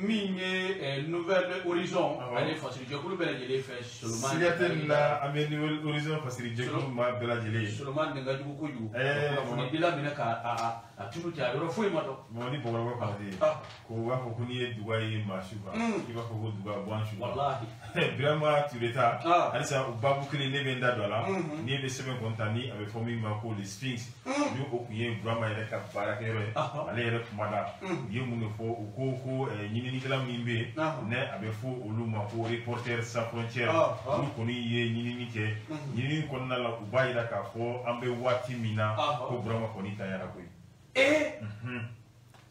Speaker 1: min ye Nouvelle Horizon ani fasirijɛkulu bɛɛ lajɛlen fɛ. Solomani,
Speaker 2: siga tɛ nin na, an bɛ Nouvelle Horizon fasirijɛkulu maa bɛɛ lajɛlen ye.
Speaker 1: Solomani nin ka jugu kojugu, kunnafonidila minɛ ka a tunu ten, a yɔrɔ foyi ma dɔn.
Speaker 2: Mamadi Bɔkɔrɔba Konate ko u b'a fɔ ko n'i ye duga ye maa su kan, i b'a fɔ ko duga bɔ an su kan.
Speaker 1: Walahi.
Speaker 2: Birama Ture ta halisa o baabu kelen ne bɛ n da don a la. N'i bɛ sɛbɛn kɔni ta ni a bɛ fɔ min ma ko le Sphinx, ni o tun ye Burama yɛrɛ ka baarakɛyɔrɔ ye, ale yɛrɛ kuma da. U ye mun de fɔ? U ko ɲininikɛla min bɛ yen, ne a bɛ fɔ olu ma ko Reporters sans frontières, olu kɔni ye ɲinini kɛ. Ɲinini kɔnɔna la, u b'a jira k'a fɔ an bɛ waati min na ko Burama kɔni tanyara koyi.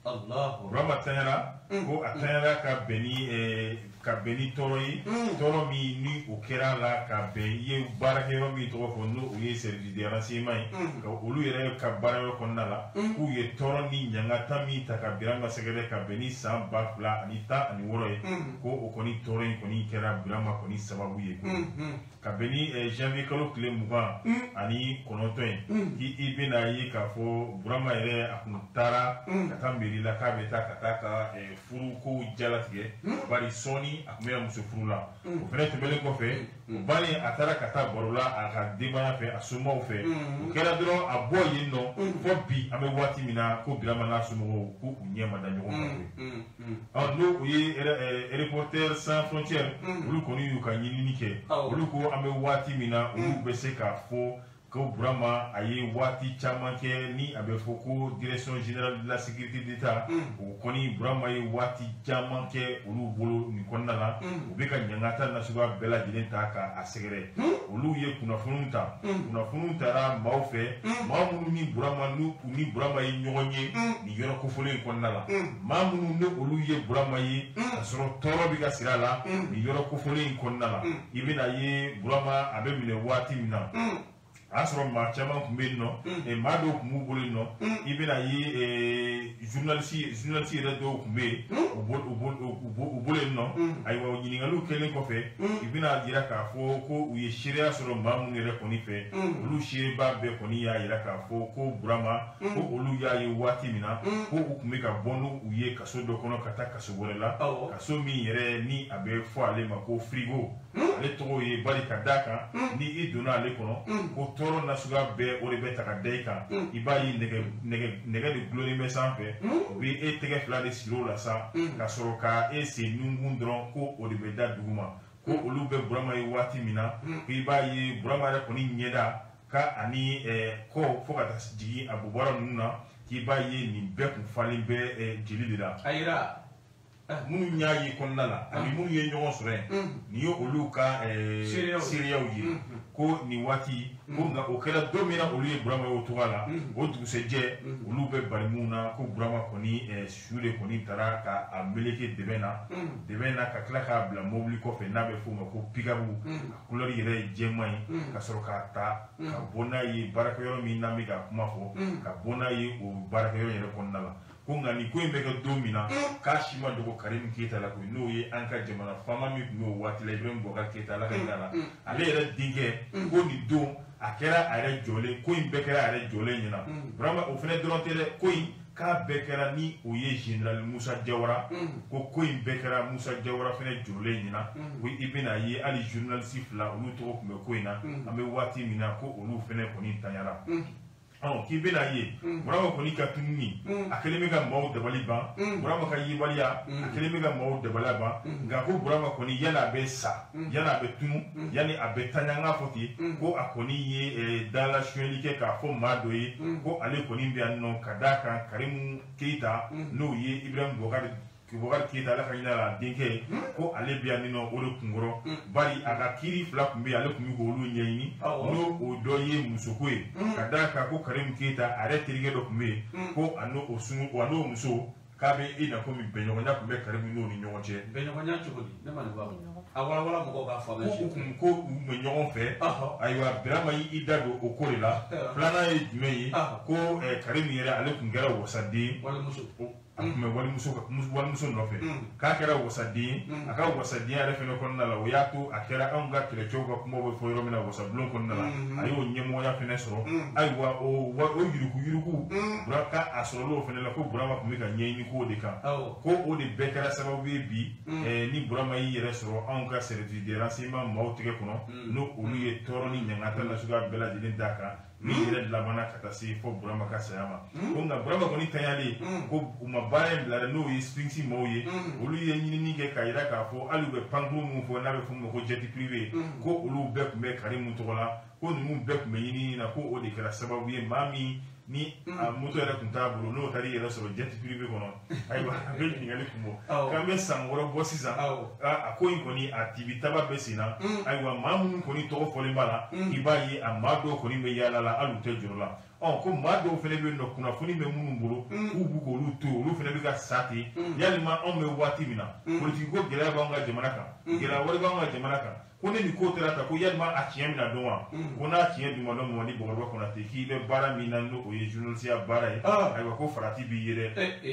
Speaker 2: Burama tanyara, ko a tanyara ka bɛn ni tɔɔrɔ ye, tɔɔrɔ min ni o kɛra la ka bɛn i ye baarakɛyɔrɔ min tɔgɔ fɔ, n'o ye service de renseignement ye, ka olu yɛrɛ ka baarayɔrɔ kɔnɔna la, k'u ye tɔɔrɔ ni ɲangata min ta ka Birama sɛgɛrɛ ka bɛn ni san 2016 ye, ko o kɔni tɔɔrɔ in kɔni kɛra Birama kɔni sababu ye koyi. Ka bɛn ni janvier kalo tile 29 ye, k'i bɛna ye k'a fɔ Burama yɛrɛ a kun taara ka taa mairie la k'a bɛ taa ka taa ka furukow jalatigɛ, bari sɔɔni a tun bɛ muso furu la. O fana tɛmɛnen kɔfɛ, o bannen a taara ka taa baro la a ka denbaya fɛ, a somɔgɔw fɛ. O kɛra dɔrɔn a bɔ yen nɔ fɔ bi an bɛ waati min na ko Birama n'a somɔgɔw ko u ɲɛ ma da ɲɔgɔn kan koyi. N'o o ye Reporters sans frontières, olu kɔni y'u ka ɲinini kɛ. Olu ko an bɛ waati min na, olu bɛ se k'a fɔ ko Burama a ye waati caman kɛ ni a bɛ fɔ ko direction générale de la sécurité d'État, o kɔni Burama ye waati caman kɛ olu bolo nin kɔnɔna la, u bɛ ka ɲangata nasuguya bɛɛ lajɛlen ta k'a sɛgɛrɛ. Olu ye kunnafoniw ta, kunnafoniw taara maaw fɛ, maa minnu ni Burama n'u ni Burama ye ɲɔgɔn ye nin yɔrɔ kofɔlen in kɔnɔna la, maa minnu ni olu ye Burama ye ka sɔrɔ tɔɔrɔ bɛ ka siri a la nin yɔrɔ kofɔlen in kɔnɔna la. I bɛna ye Burama a bɛ minɛ waati min na, a y'a sɔrɔ maa caman tun bɛ yen nɔ, maa dɔw tun b'u bolo yen nɔ. I bɛna ye journaliste yɛrɛ dɔw tun bɛ yen u bolo yen nɔ. Ayiwa, ɲininkaliw kɛlen kɔfɛ, i bɛna jira k'a fɔ ko u ye seereya sɔrɔ maa minnu yɛrɛ kɔni fɛ, olu seereba bɛɛ kɔni y'a jira k'a fɔ ko Burama ko olu y'a ye waati min na ko u tun bɛ ka bɔ n'u ye kaso dɔ kɔnɔ ka taa kaso wɛrɛ la, kaso min yɛrɛ ni a bɛ fɔ ale ma ko frigo. Ale tɔgɔ ye bari ka d'a kan ni i donna ale kɔnɔ ko tɔɔrɔ nasuguya bɛɛ o de bɛ ta ka da i kan. I b'a ye nɛgɛ de gulonnen bɛ sanfɛ, o bɛ e tɛgɛ fila de siri o la sa, ka sɔrɔ ka e sen nunkun dɔrɔn ko o de bɛ da duguma. Ko olu bɛ Burama ye waati min na, ko i b'a ye Burama yɛrɛ kɔni ɲɛda ka ani kɔ fo ka taa jigin a bobara ninnu na, k'i b'a ye nin bɛɛ kun falen bɛ jeli de la.
Speaker 1: A yira
Speaker 2: minnu y'a ye kɔnɔna la ani minnu ye ɲɔgɔn sɔrɔ yen, nin ye olu ka seereyaw ye. Ko nin waati ko nka o kɛra don min na olu ye Burama ye o cogoya la, o dugusɛjɛ olu bɛ bari mun na, ko Burama kɔni su de kɔni taara ka a meleke dɛbɛn na ka tila k'a bila mobili kɔfɛ n'a bɛ f'o ma ko pikabu, a couleur yɛrɛ ye jɛman ye, ka sɔrɔ k'a ta ka bɔ n'a ye baarakɛyɔrɔ min n'an bɛ ka kuma fɔ, ka bɔ n'a ye o baarakɛyɔrɔ yɛrɛ kɔnɔna la. Ko nka nin ko in bɛ kɛ don min na, k'a si ma dogo Karimu Keyita la koyi, n'o ye an ka jamana faama min tun bɛ o waati la, Ibrahim Boubacar Keyita, Ala ka hinɛ a la, ale yɛrɛ denkɛ, ko nin don a kɛra a yɛrɛ jɔlen, ko in bɛɛ kɛra a yɛrɛ jɔlen ɲɛna. Burama o fana dɔrɔn tɛ dɛ, ko in k'a bɛɛ kɛra ni o ye général Musa Jawara, ko in bɛɛ kɛra Musa Jawara fana jɔlen ɲɛna. Ko i bɛna ye hali journaliste fila olu tɔgɔ tun bɛ ko in na, an bɛ waati min na ko olu fana kɔni tanyara. K'i bɛna ye Burama kɔni ka tununi a kɛlen bɛ ka maaw dabali ban, Burama ka yebaliya a kɛlen bɛ ka maaw dabali ban. Nka ko Burama kɔni yanni a bɛ sa, yanni a bɛ tunu, yanni a bɛ taa, ɲanga fɔ ten, ko a kɔni ye dala sonyali kɛ k'a fɔ maa dɔ ye ko ale kɔni bɛ yan nɔ ka d'a kan Karimu Keyita, n'o ye Ibrahim Boubacar Keyita, Ala ka hinɛ a la, denkɛ, ko ale bɛ yan nɔ o de kunkɔrɔ, bari a ka kiiri fila tun bɛ yen, ale tun bɛ k'olu ɲɛɲini, n'o o dɔ ye musoko ye, ka d'a kan ko Karimu Keyita a yɛrɛ terikɛ dɔ tun bɛ yen, ko a n'o sun, a n'o muso k'a bɛ i na komi bɛnɲɔgɔnya tun bɛ Karimu n'o ni ɲɔgɔn cɛ.
Speaker 1: Bɛnɲɔgɔnya cogo di? Ne ma nin faamu. A walawala mɔgɔw k'a faamuya.
Speaker 2: Ko u kun ko u bɛ ɲɔgɔn fɛ. Ayiwa, Birama y'i da don o ko de la. Filanan ye jumɛn ye? Ko Karimu yɛrɛ ale tun kɛra wasaden.
Speaker 1: Walimuso.
Speaker 2: A tun bɛ walimuso nɔfɛ, k'a kɛra wasaden ye, a ka wasadenya yɛrɛ fɛnɛ kɔnɔna la, o y'a to a kɛra anw ka kɛlɛcɛw ka kumaw bɛ fɔ yɔrɔ min na wasabulon kɔnɔna la, a y'o ɲɛmɔgɔya fɛnɛ sɔrɔ. Ayiwa, o yuruguyurugu ka a sɔrɔla o fɛnɛ la, ko Burama tun bɛ ka ɲɛɲini k'o de kan, ko o de bɛɛ kɛra sababu ye bi ni Burama y'i yɛrɛ sɔrɔ anw ka service de renseignement maaw tigɛ kɔnɔ, n'o olu ye tɔɔrɔ ni ɲangata nasuguya bɛɛ lajɛlen d'a kan, min yɛrɛ labanna ka taa se fo Burama ka saya ma. Ko nka Burama kɔni tanyalen, ko u ma baara in bila dɛ, n'o ye Sphinx maaw ye, olu ye ɲinini kɛ k'a yira k'a fɔ hali u bɛ pankuru min fɔ n'a bɛ f'o ma ko jet privé, ko olu bɛɛ tun bɛ Karimu tɔgɔ la, ko ninnu bɛɛ tun bɛ ɲinini na, ko o de kɛra sababu ye maa min ni a moto yɛrɛ tun t'a bolo n'o taara i yɛrɛ sɔrɔ jet privé kɔnɔ. Ayiwa, a bɛ ɲininkali kun bɔ k'an bɛ san wɔɔrɔ bɔ sisan, a ko in kɔni a tibitaba bɛ sen na. Ayiwa, maa minnu kɔni tɔgɔ fɔlen b'a la, i b'a ye a maa dɔw kɔni bɛ yaala la, hali u tɛ jɔrɔ la. Ko maa dɔw fana bɛ yen nɔ, kunnafoni bɛ minnu bolo, k'u b'u k'olu to yen, olu fana bɛ ka sa ten. Yalima anw bɛ waati min na, politiki ko gɛlɛya b'anw ka jamana kan, gɛlɛya wɛrɛ b'anw ka jamana kan, ko ne nin ko taara ta, ko yalima a tiɲɛ bɛna dɔn wa? Ko n'a tiɲɛ dun ma dɔn, Mamadi Bɔkɔrɔba Konate, k'i bɛ baara min na n'o ye journaliste baara ye, ayiwa ko farati b'i ye dɛ.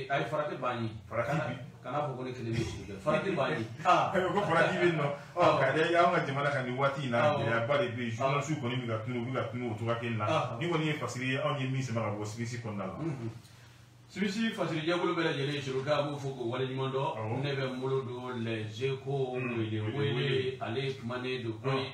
Speaker 1: Ayi, farati b'an ye.
Speaker 2: Farati bi.
Speaker 1: Kana fɔ ko ne kelen bɛ sigi kɛ, farati b'an ye.
Speaker 2: Ayiwa, ko farati bɛ yen nɔ. Ka da anw ka jamana kan nin waati in na, gɛlɛyaba de bɛ yen, journaliste kɔni bɛ ka tunu, u bɛ ka tunu o cogoya kelen na. Ni kɔni ye fasiri ye, anw ye min sama ka bɔ Sphinx kɔnɔna la.
Speaker 1: Sphinx fasirijɛkulu bɛɛ lajɛlen soroka, a b'u fo k'o waleɲuman dɔn. Ne bɛ n bolo don Les Échos wele ale kumanen don ko ye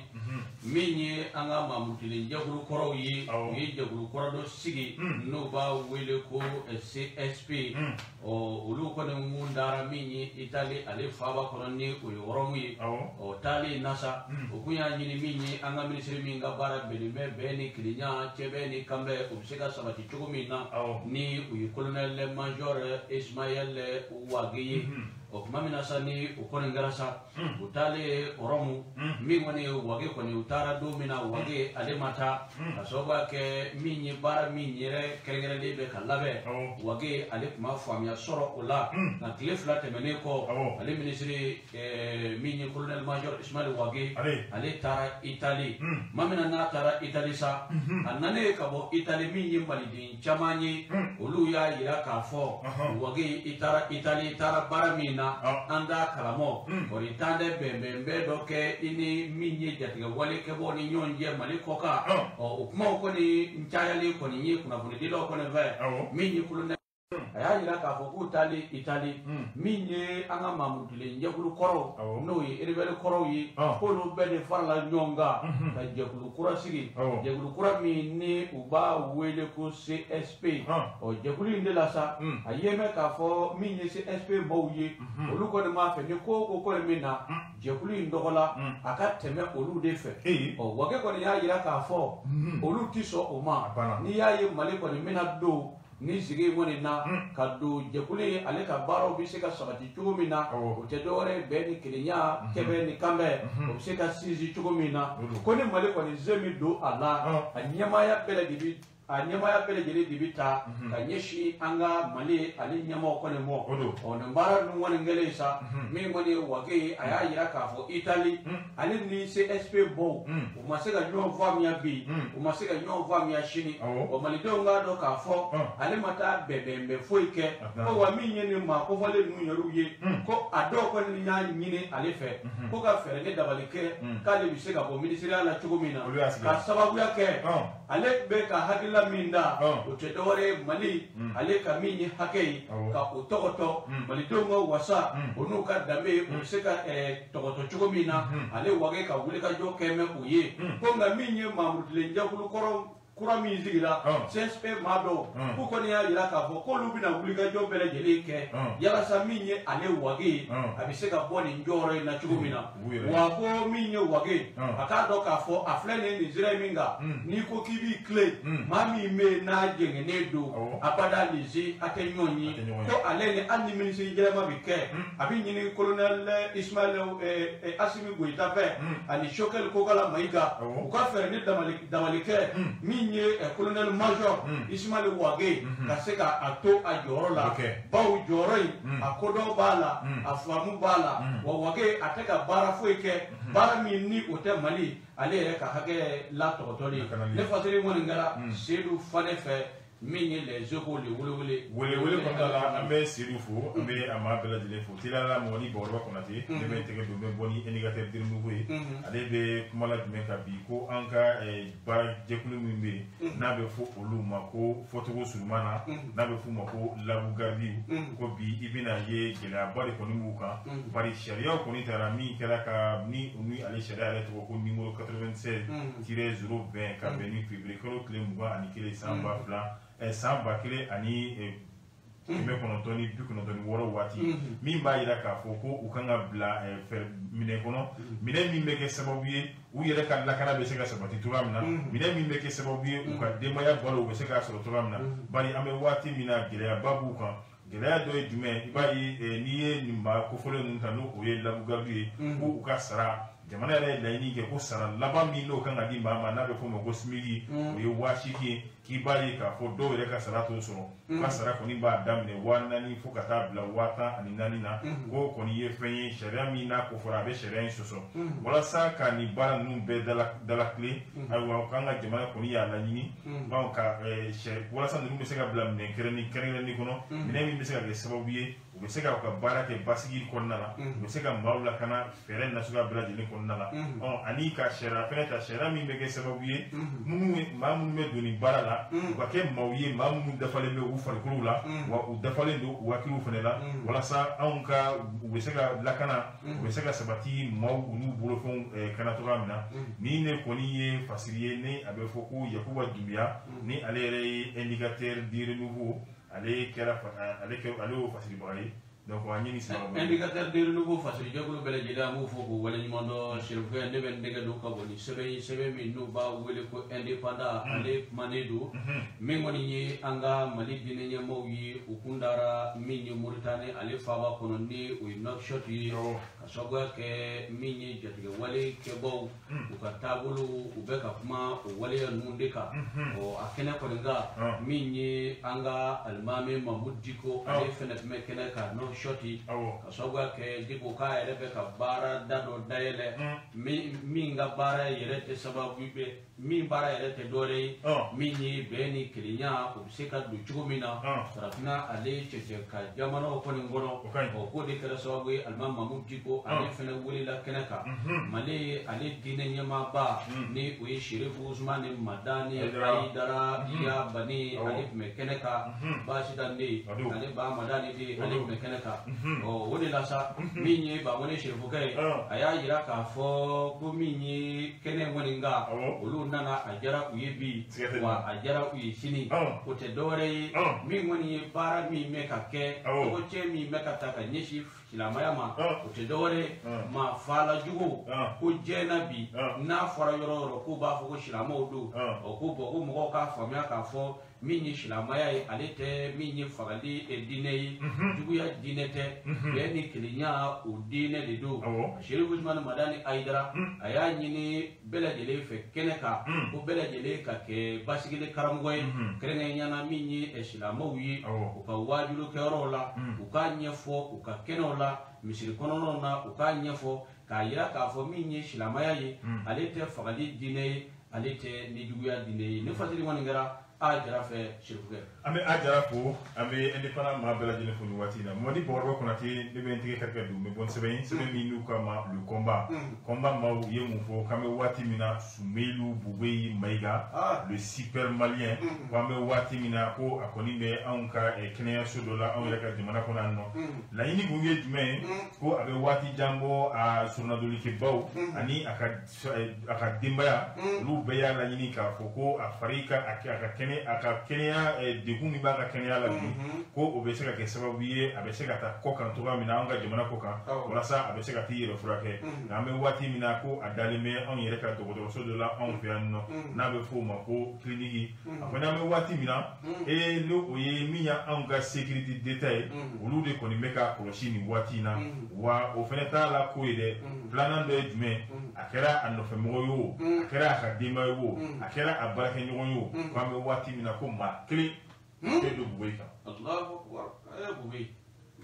Speaker 1: min ye an ka maamutilen jɛkulu kɔrɔw ye, u ye jɛkulu kɔrɔ dɔ sigi n'o b'a wele ko CSP. Olu kɔni mun dara min ye Itali ale faaba kɔnɔ ni o ye Rɔmu ye. Ɔ taalen nasa, o kun y'a ɲini min ye an ka minisiri min ka baara bɛnnen bɛ bɛn ni kelenya, cɛbɛn ni kanbɛn, o bɛ se ka sabati cogo min na, ni o ye colonel major Ismaël Wagué ye. O tuma min na sa ni o kɔni kɛra sa, u taalen Rɔmu, min kɔni ye Wagué kɔni, u taara don min na Wagué ale ma taa, ka sababu kɛ min ye baara min yɛrɛ kɛrɛnkɛrɛnlen bɛ ka labɛn, Wagué ale tun ma faamuya sɔrɔ o la. Nka tile fila tɛmɛnen kɔ, ale minisiri min ye colonel major Ismaël Wagué, ale taara Itali. Tuma min na n'a taara Itali sa, a nanen ka bɔ Itali, min ye maliden caman ye, olu y'a yira k'a fɔ Wagué i taara Itali, i taara baara min na, an t'a kalamɔ, kɔni t'an tɛ bɛnbɛnbɛn dɔ kɛ i ni min ye jatigɛ wale kɛbɔ ni ɲɔgɔn cɛ Mali kɔ kan. Ɔ o kumaw kɔni cayalen kɔni ye kunnafonidilaw kɔni fɛ, min ye colonel A y'a jira k'a fɔ k'u taalen Itali, min ye an ka Mamudule jɛkulu kɔrɔw, n'o ye rebelle kɔrɔw ye, k'olu bɛɛ de farala ɲɔgɔn kan ka jɛkulu kura sigi, jɛkulu kura min ni u b'a wele ko CSP. Ɔ jɛkulu in de la sa, a ye mɛn k'a fɔ min ye CSP maaw ye, olu kɔni b'a fɛ ni ko o ko kɔni min na jɛkulu in tɔgɔ la, a ka tɛmɛ olu de fɛ. Ɔ Wage kɔni y'a jira k'a fɔ olu ti sɔn o ma. N'i y'a ye Mali kɔni bɛna don ni sigi kɔni na ka don jɛkulu in, ale ka baaraw bɛ se ka sabati cogo min na, o tɛ dɔwɛrɛ bɛn ni kelenya, kɛbɛ ni kanbɛn, o bɛ se ka sinsin cogo min na. Ko ni Mali kɔni ze min don a la, a ɲɛmaaya bɛɛ lajɛlen a ɲɛmaaya bɛɛ lajɛlen de bɛ ta ka ɲɛsin an ka Mali ale ɲɛmaaw kɔni ma. Ɔ nin baara ninnu kɔni kɛlen sa, min kɔni ye Wage ye, a y'a jira k'a fɔ Itali ale ni CSP bɔw, u ma se ka ɲɔgɔn faamuya bi, u ma se ka ɲɔgɔn faamuya sini. Ɔ Malidenw k'a dɔn k'a fɔ ale ma taa bɛnbɛnbɛn foyi kɛ. Ko wa min ye nin maa kofɔlen ninnu yɛrɛw ye, ko a dɔw kɔni y'a ɲini ale fɛ ko ka fɛɛrɛ ni dabali kɛ k'ale bɛ se ka bɔ minisiriya la cogo min na, ka sababuya kɛ ale bɛ ka hakilila min da, o tɛ dɔwɛrɛ ye Mali ale ka min ye hakɛ ye ka o tɔgɔtɔ, Malidenw ka wasa o n'u ka danbe u bɛ se ka tɔgɔtɔ cogo min na, ale Wage ka wulikajɔ kɛ mɛ o ye. Ko nka min ye Mamudule jɛkulu kɔrɔ kura min sigira, CSP maa dɔw, k'u kɔni y'a jira k'a fɔ k'olu bɛna wulikajɔ bɛɛ lajɛlen kɛ yalasa min ye ale Wage ye, a bɛ se ka bɔ nin jɔyɔrɔ in na cogo min na. Wa ko min ye Wage, a k'a dɔn k'a fɔ a filɛ nin ye nin sira in min kan, n'i ko k'i b'i tilen maa min bɛ yen n'a jɛngɛnnen don abada lise a tɛ ɲɔgɔn ye. Ko ale ni hali ni minisiri yɛlɛma bɛ kɛ, a bɛ ɲini colonel Ismaël Assimi Goïta fɛ ani Choguel Kokalla Maïga, u ka fɛɛrɛ ni dabali kɛ min ye colonel major Ismaël Wage ka se ka a to a jɔyɔrɔ la, bawo jɔyɔrɔ in a kodɔn b'a la, a faamu b'a la. Wa Wage a tɛ ka baara foyi kɛ, baara min ni o tɛ Mali ale yɛrɛ ka hakɛ latɔgɔtɔli. Ne fasiri kɔni kɛra Seydou Fane fɛ, min ye les échos le welewele
Speaker 2: welewele kɔnɔna la. An bɛ Seydou fo, an bɛ a maa bɛɛ lajɛlen fo. Teliya la Mɔgɔni Bakɔrɔba Konate, ne bɛ tɛgɛ don, bɛ bɔ ni indicateur du ye. Ale bɛ kuma la jumɛn kan bi? Ko an ka baara jɛkulu min bɛ yen n'a bɛ fɔ olu ma ko fɔcogo surunman na, n'a bɛ f'u ma ko labugardiw, ko bi i bɛna ye gɛlɛyaba de kɔni b'u kan, bari sariyaw kɔni taara min kɛra ka ni ale sariya yɛrɛ tɔgɔ ko numéro 96-020 ka bɛn ni février kalo tile 21 san 1996 waati, min b'a jira k'a fɔ ko u kan ka bila minɛn kɔnɔ, minɛn min bɛ kɛ sababu ye u yɛrɛ ka lakana bɛ se ka sabati cogoya min na, minɛn min bɛ kɛ sababu ye u ka denbaya balo u bɛ se k'a sɔrɔ cogoya min na. Bari an bɛ waati min na gɛlɛyaba b'u kan. Gɛlɛya dɔ ye jumɛn? I b'a ye n'i ye nin maa kofɔlen ninnu ta, n'o ye labugardiw ye, ko u ka sara, jamana yɛrɛ ye laɲini kɛ ko sara laban min n'o kan ka di maa ma n'a bɛ f'o ma ko SMIG, o ye 8 000 ye. K'i b'a ye k'a fɔ dɔw yɛrɛ ka sara t'o sɔrɔ, u ka sara kɔni b'a daminɛ 4 000 fo ka taa bila 14 000 na. K'o kɔni ye fɛn ye sariya min n'a ko fɔra, a bɛ sariya in sɔsɔ. Walasa ka nin baara ninnu bɛɛ dalakile, ayiwa k'an ka jamana kɔni y'a laɲini bawo ka walasa ninnu bɛ se ka bila minɛn kɛrɛnkɛrɛnnen kɔnɔ, minɛn min bɛ se ka kɛ sababu ye u bɛ se ka u ka baara kɛ basigi kɔnɔna la, u bɛ se ka maaw lakana fɛɛrɛ nasuguya bɛɛ lajɛlen kɔnɔna la. Ɔ ani ka sariya fɛnɛ ta, sariya min bɛ kɛ sababu ye maa minnu bɛ don nin baara la, u ka kɛ maaw ye maa minnu dafalen bɛ u farikolo la, wa u dafalen don u hakiliw fɛnɛ la, walasa anw ka u bɛ se ka lakana, u bɛ se ka sabati maaw u n'u bolofɛnw kana cogoya min na. Ni ne kɔni ye fasiri ye, ni a bɛ fɔ ko Yakuba Dunbiya, ni ale yɛrɛ ye indicateur du renouveau, ale kɛra ale y'o fasiribaga ye. Donc an ye nin saba
Speaker 1: indicateur du renouveau fasiri jɛkulu bɛɛ lajɛlen, an b'u fo k'u waleɲuman dɔn. Serifukɛ, ne bɛ n tɛgɛ don ka bɔ ni sɛbɛn ye, sɛbɛn min n'u b'a wele ko indépendant, ale kumanen don. Min kɔni ye an ka Mali diinɛ ɲɛmaaw ye, u kun dara min ye Moritani ale faaba kɔnɔ, ni o ye Nouakchott ye, ka sababuya kɛ min ye jatigɛwale kɛbaw u ka taabolo, u bɛ ka kuma o waleya ninnu de kan. Ɔ a kɛnɛ kɔni kan, min ye an ka alimami Mahmoud Dicko, ale fɛnɛ tun bɛ kɛnɛ kan. Sɔti ka sababuya kɛ Diko k'a yɛrɛ bɛ ka baara da dɔ dayɛlɛ min ka baara yɛrɛ tɛ sababu bɛ min baara yɛrɛ tɛ dɔwɛrɛ ye min ye bɛn ni kelenya o bɛ se ka don cogo min na farafinna ale cɛcɛ ka jamanaw kɔni kɔnɔ o k'o de kɛra sababu ye Alimami Mamudu Diko ale fana welela kɛnɛ kan Mali ale diinɛ ɲɛmaaba ni o ye Serifu Usumani Madani Ayidara Yabani ale tun bɛ kɛnɛ kan Baasita ne ale ba Madani de ale tun bɛ kɛnɛ kan ɔ o de la sa min ye Bakɔni Serifukɛ ye a y'a jira k'a fɔ ko min ye kɛnɛ kɔni kan olu nana a diyara u ye bi wa a diyara u ye sini o tɛ dɔwɛrɛ ye min kɔni ye baara min bɛ ka kɛ tɔgɔcɛ min bɛ ka ta ka ɲɛsin silamɛya ma o tɛ dɔwɛrɛ ye maa faala jugu ko diɲɛ bi n'a fɔra yɔrɔ o yɔrɔ k'u b'a fɔ ko silamɛw don ɔ ko bɔn ko mɔgɔw k'a faamuya k'a fɔ min ye silamɛya ye ale tɛ min ye fagali diinɛ ye juguya diinɛ tɛ bɛn ni kelenya o diinɛ de don Serifu Usumani Madani Ayidara a y'a ɲini bɛɛ lajɛlen fɛ kɛnɛ kan ko bɛɛ lajɛlen ka kɛ basigili karamɔgɔ ye kɛrɛnkɛrɛnnenya la min ye silamɛw ye u ka waajulukɛyɔrɔw la u k'a ɲɛfɔ u ka kɛnɛw la misiri kɔnɔnaw na u k'a ɲɛfɔ k'a yira k'a fɔ min ye silamɛya ye ale tɛ fagali diinɛ ye ale tɛ nijuguya diinɛ ye ni fasiri kɔni kɛra A Jara fɛ Serifukɛ.
Speaker 2: An bɛ A Jara fo, an bɛ indépendant maa bɛɛ lajɛlen fo nin waati in na. Mamadi Bakɔrɔba Konate ne bɛ n tigɛ kari ka don n bɛ bɔ ni sɛbɛn ye sɛbɛn min n'u k'a ma le combat. Combat maaw ye mun fɔ k'an bɛ waati min na Soumeylou Boubèye Maïga le super malien ko an bɛ waati min na ko a kɔni bɛ anw ka kɛnɛyaso dɔ la anw yɛrɛ ka jamana kɔnɔ yan nɔ. Laɲini kun ye jumɛn ye ko a bɛ waati jan bɔ a soronadonlikɛbaw ani a ka denbaya olu bɛɛ y'a laɲini k'a fɔ ko a fari ka a ka kɛnɛ a ka kɛnɛya degun min b'a ka kɛnɛya la bi ko o bɛ se ka kɛ sababu ye a bɛ se ka taa kɔ kan cogoya min na anw ka jamana kɔ kan walasa a bɛ se ka t'i yɛrɛ furakɛ nka an bɛ waati min na ko a dalen bɛ anw yɛrɛ ka dɔgɔtɔrɔso dɔ la anw fɛ yan nɔ n'a bɛ f'o ma ko kiliniki a fana an bɛ waati min na n'o o ye min ye anw ka sécurité d'État ye olu de kɔni bɛ ka kɔlɔsi nin waati in na wa o fana t'a la ko ye dɛ filanan dɔ ye jumɛn a kɛra a nɔfɛmɔgɔ ye o a kɛra a ka denbaya ye o a kɛra a baarakɛɲɔgɔn ye o k'an bɛ waati min na ko maa kelen tɛ don Boubèye kan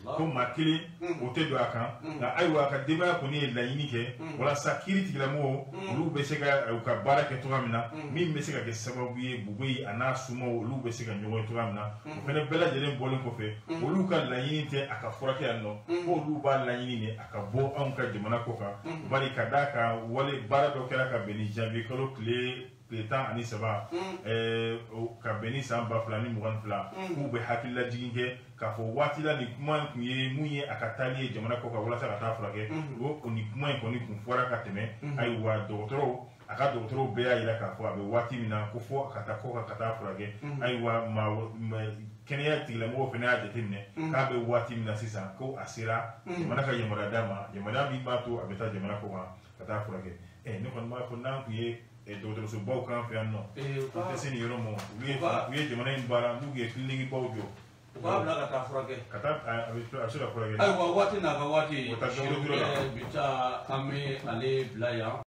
Speaker 2: ko maa kelen o tɛ don a kan nka ayiwa a ka denbaya kɔni ye laɲini kɛ walasa kiiri tigilamɔgɔw olu bɛ se ka u ka baara kɛ cogoya min na min bɛ se ka kɛ sababu ye Boubèye a n'a somɔgɔw olu bɛ se ka ɲɔgɔn ye cogoya min na o fana bɛɛ lajɛlen bɔlen kɔfɛ olu ka laɲini tɛ a ka furakɛ yan nɔ ko olu b'a laɲini de a ka bɔ anw ka jamana kɔ kan bari ka d'a kan wale baara dɔ kɛra ka bɛn ni janvier kalo tile 13 ka bɛn ni san 2022 k'u bɛ hakililajigin kɛ k'a fɔ waati la nin kuma in kun ye mun ye a ka taali ye jamana kɔ kan walasa ka taa furakɛ o nin kuma in kɔni kun fɔra ka tɛmɛ ayiwa dɔgɔtɔrɔw a ka dɔgɔtɔrɔw bɛɛ y'a jira k'a fɔ a bɛ waati min na ko fɔ a ka taa kɔ kan ka taa furakɛ ayiwa maa kɛnɛya tigilamɔgɔw fana y'a jateminɛ k'a bɛ waati min na sisan ko a sera jamana ka yamaruya d'a ma yamaruya min b'a to a bɛ taa jamana kɔ kan ka taa furakɛ ne kɔni b'a fɔ n'an kun ye dɔgɔtɔrɔsobaw kan fɛ yan nɔ an tɛ se nin yɔrɔ ma u ye jamana in baara n'u ye kilinikibaw jɔ
Speaker 1: u b'a bila ka taa furakɛ
Speaker 2: ka taa a bɛ se ka furakɛ
Speaker 1: ayiwa waati n'a ka waati bi taa an bɛ ale bila yan.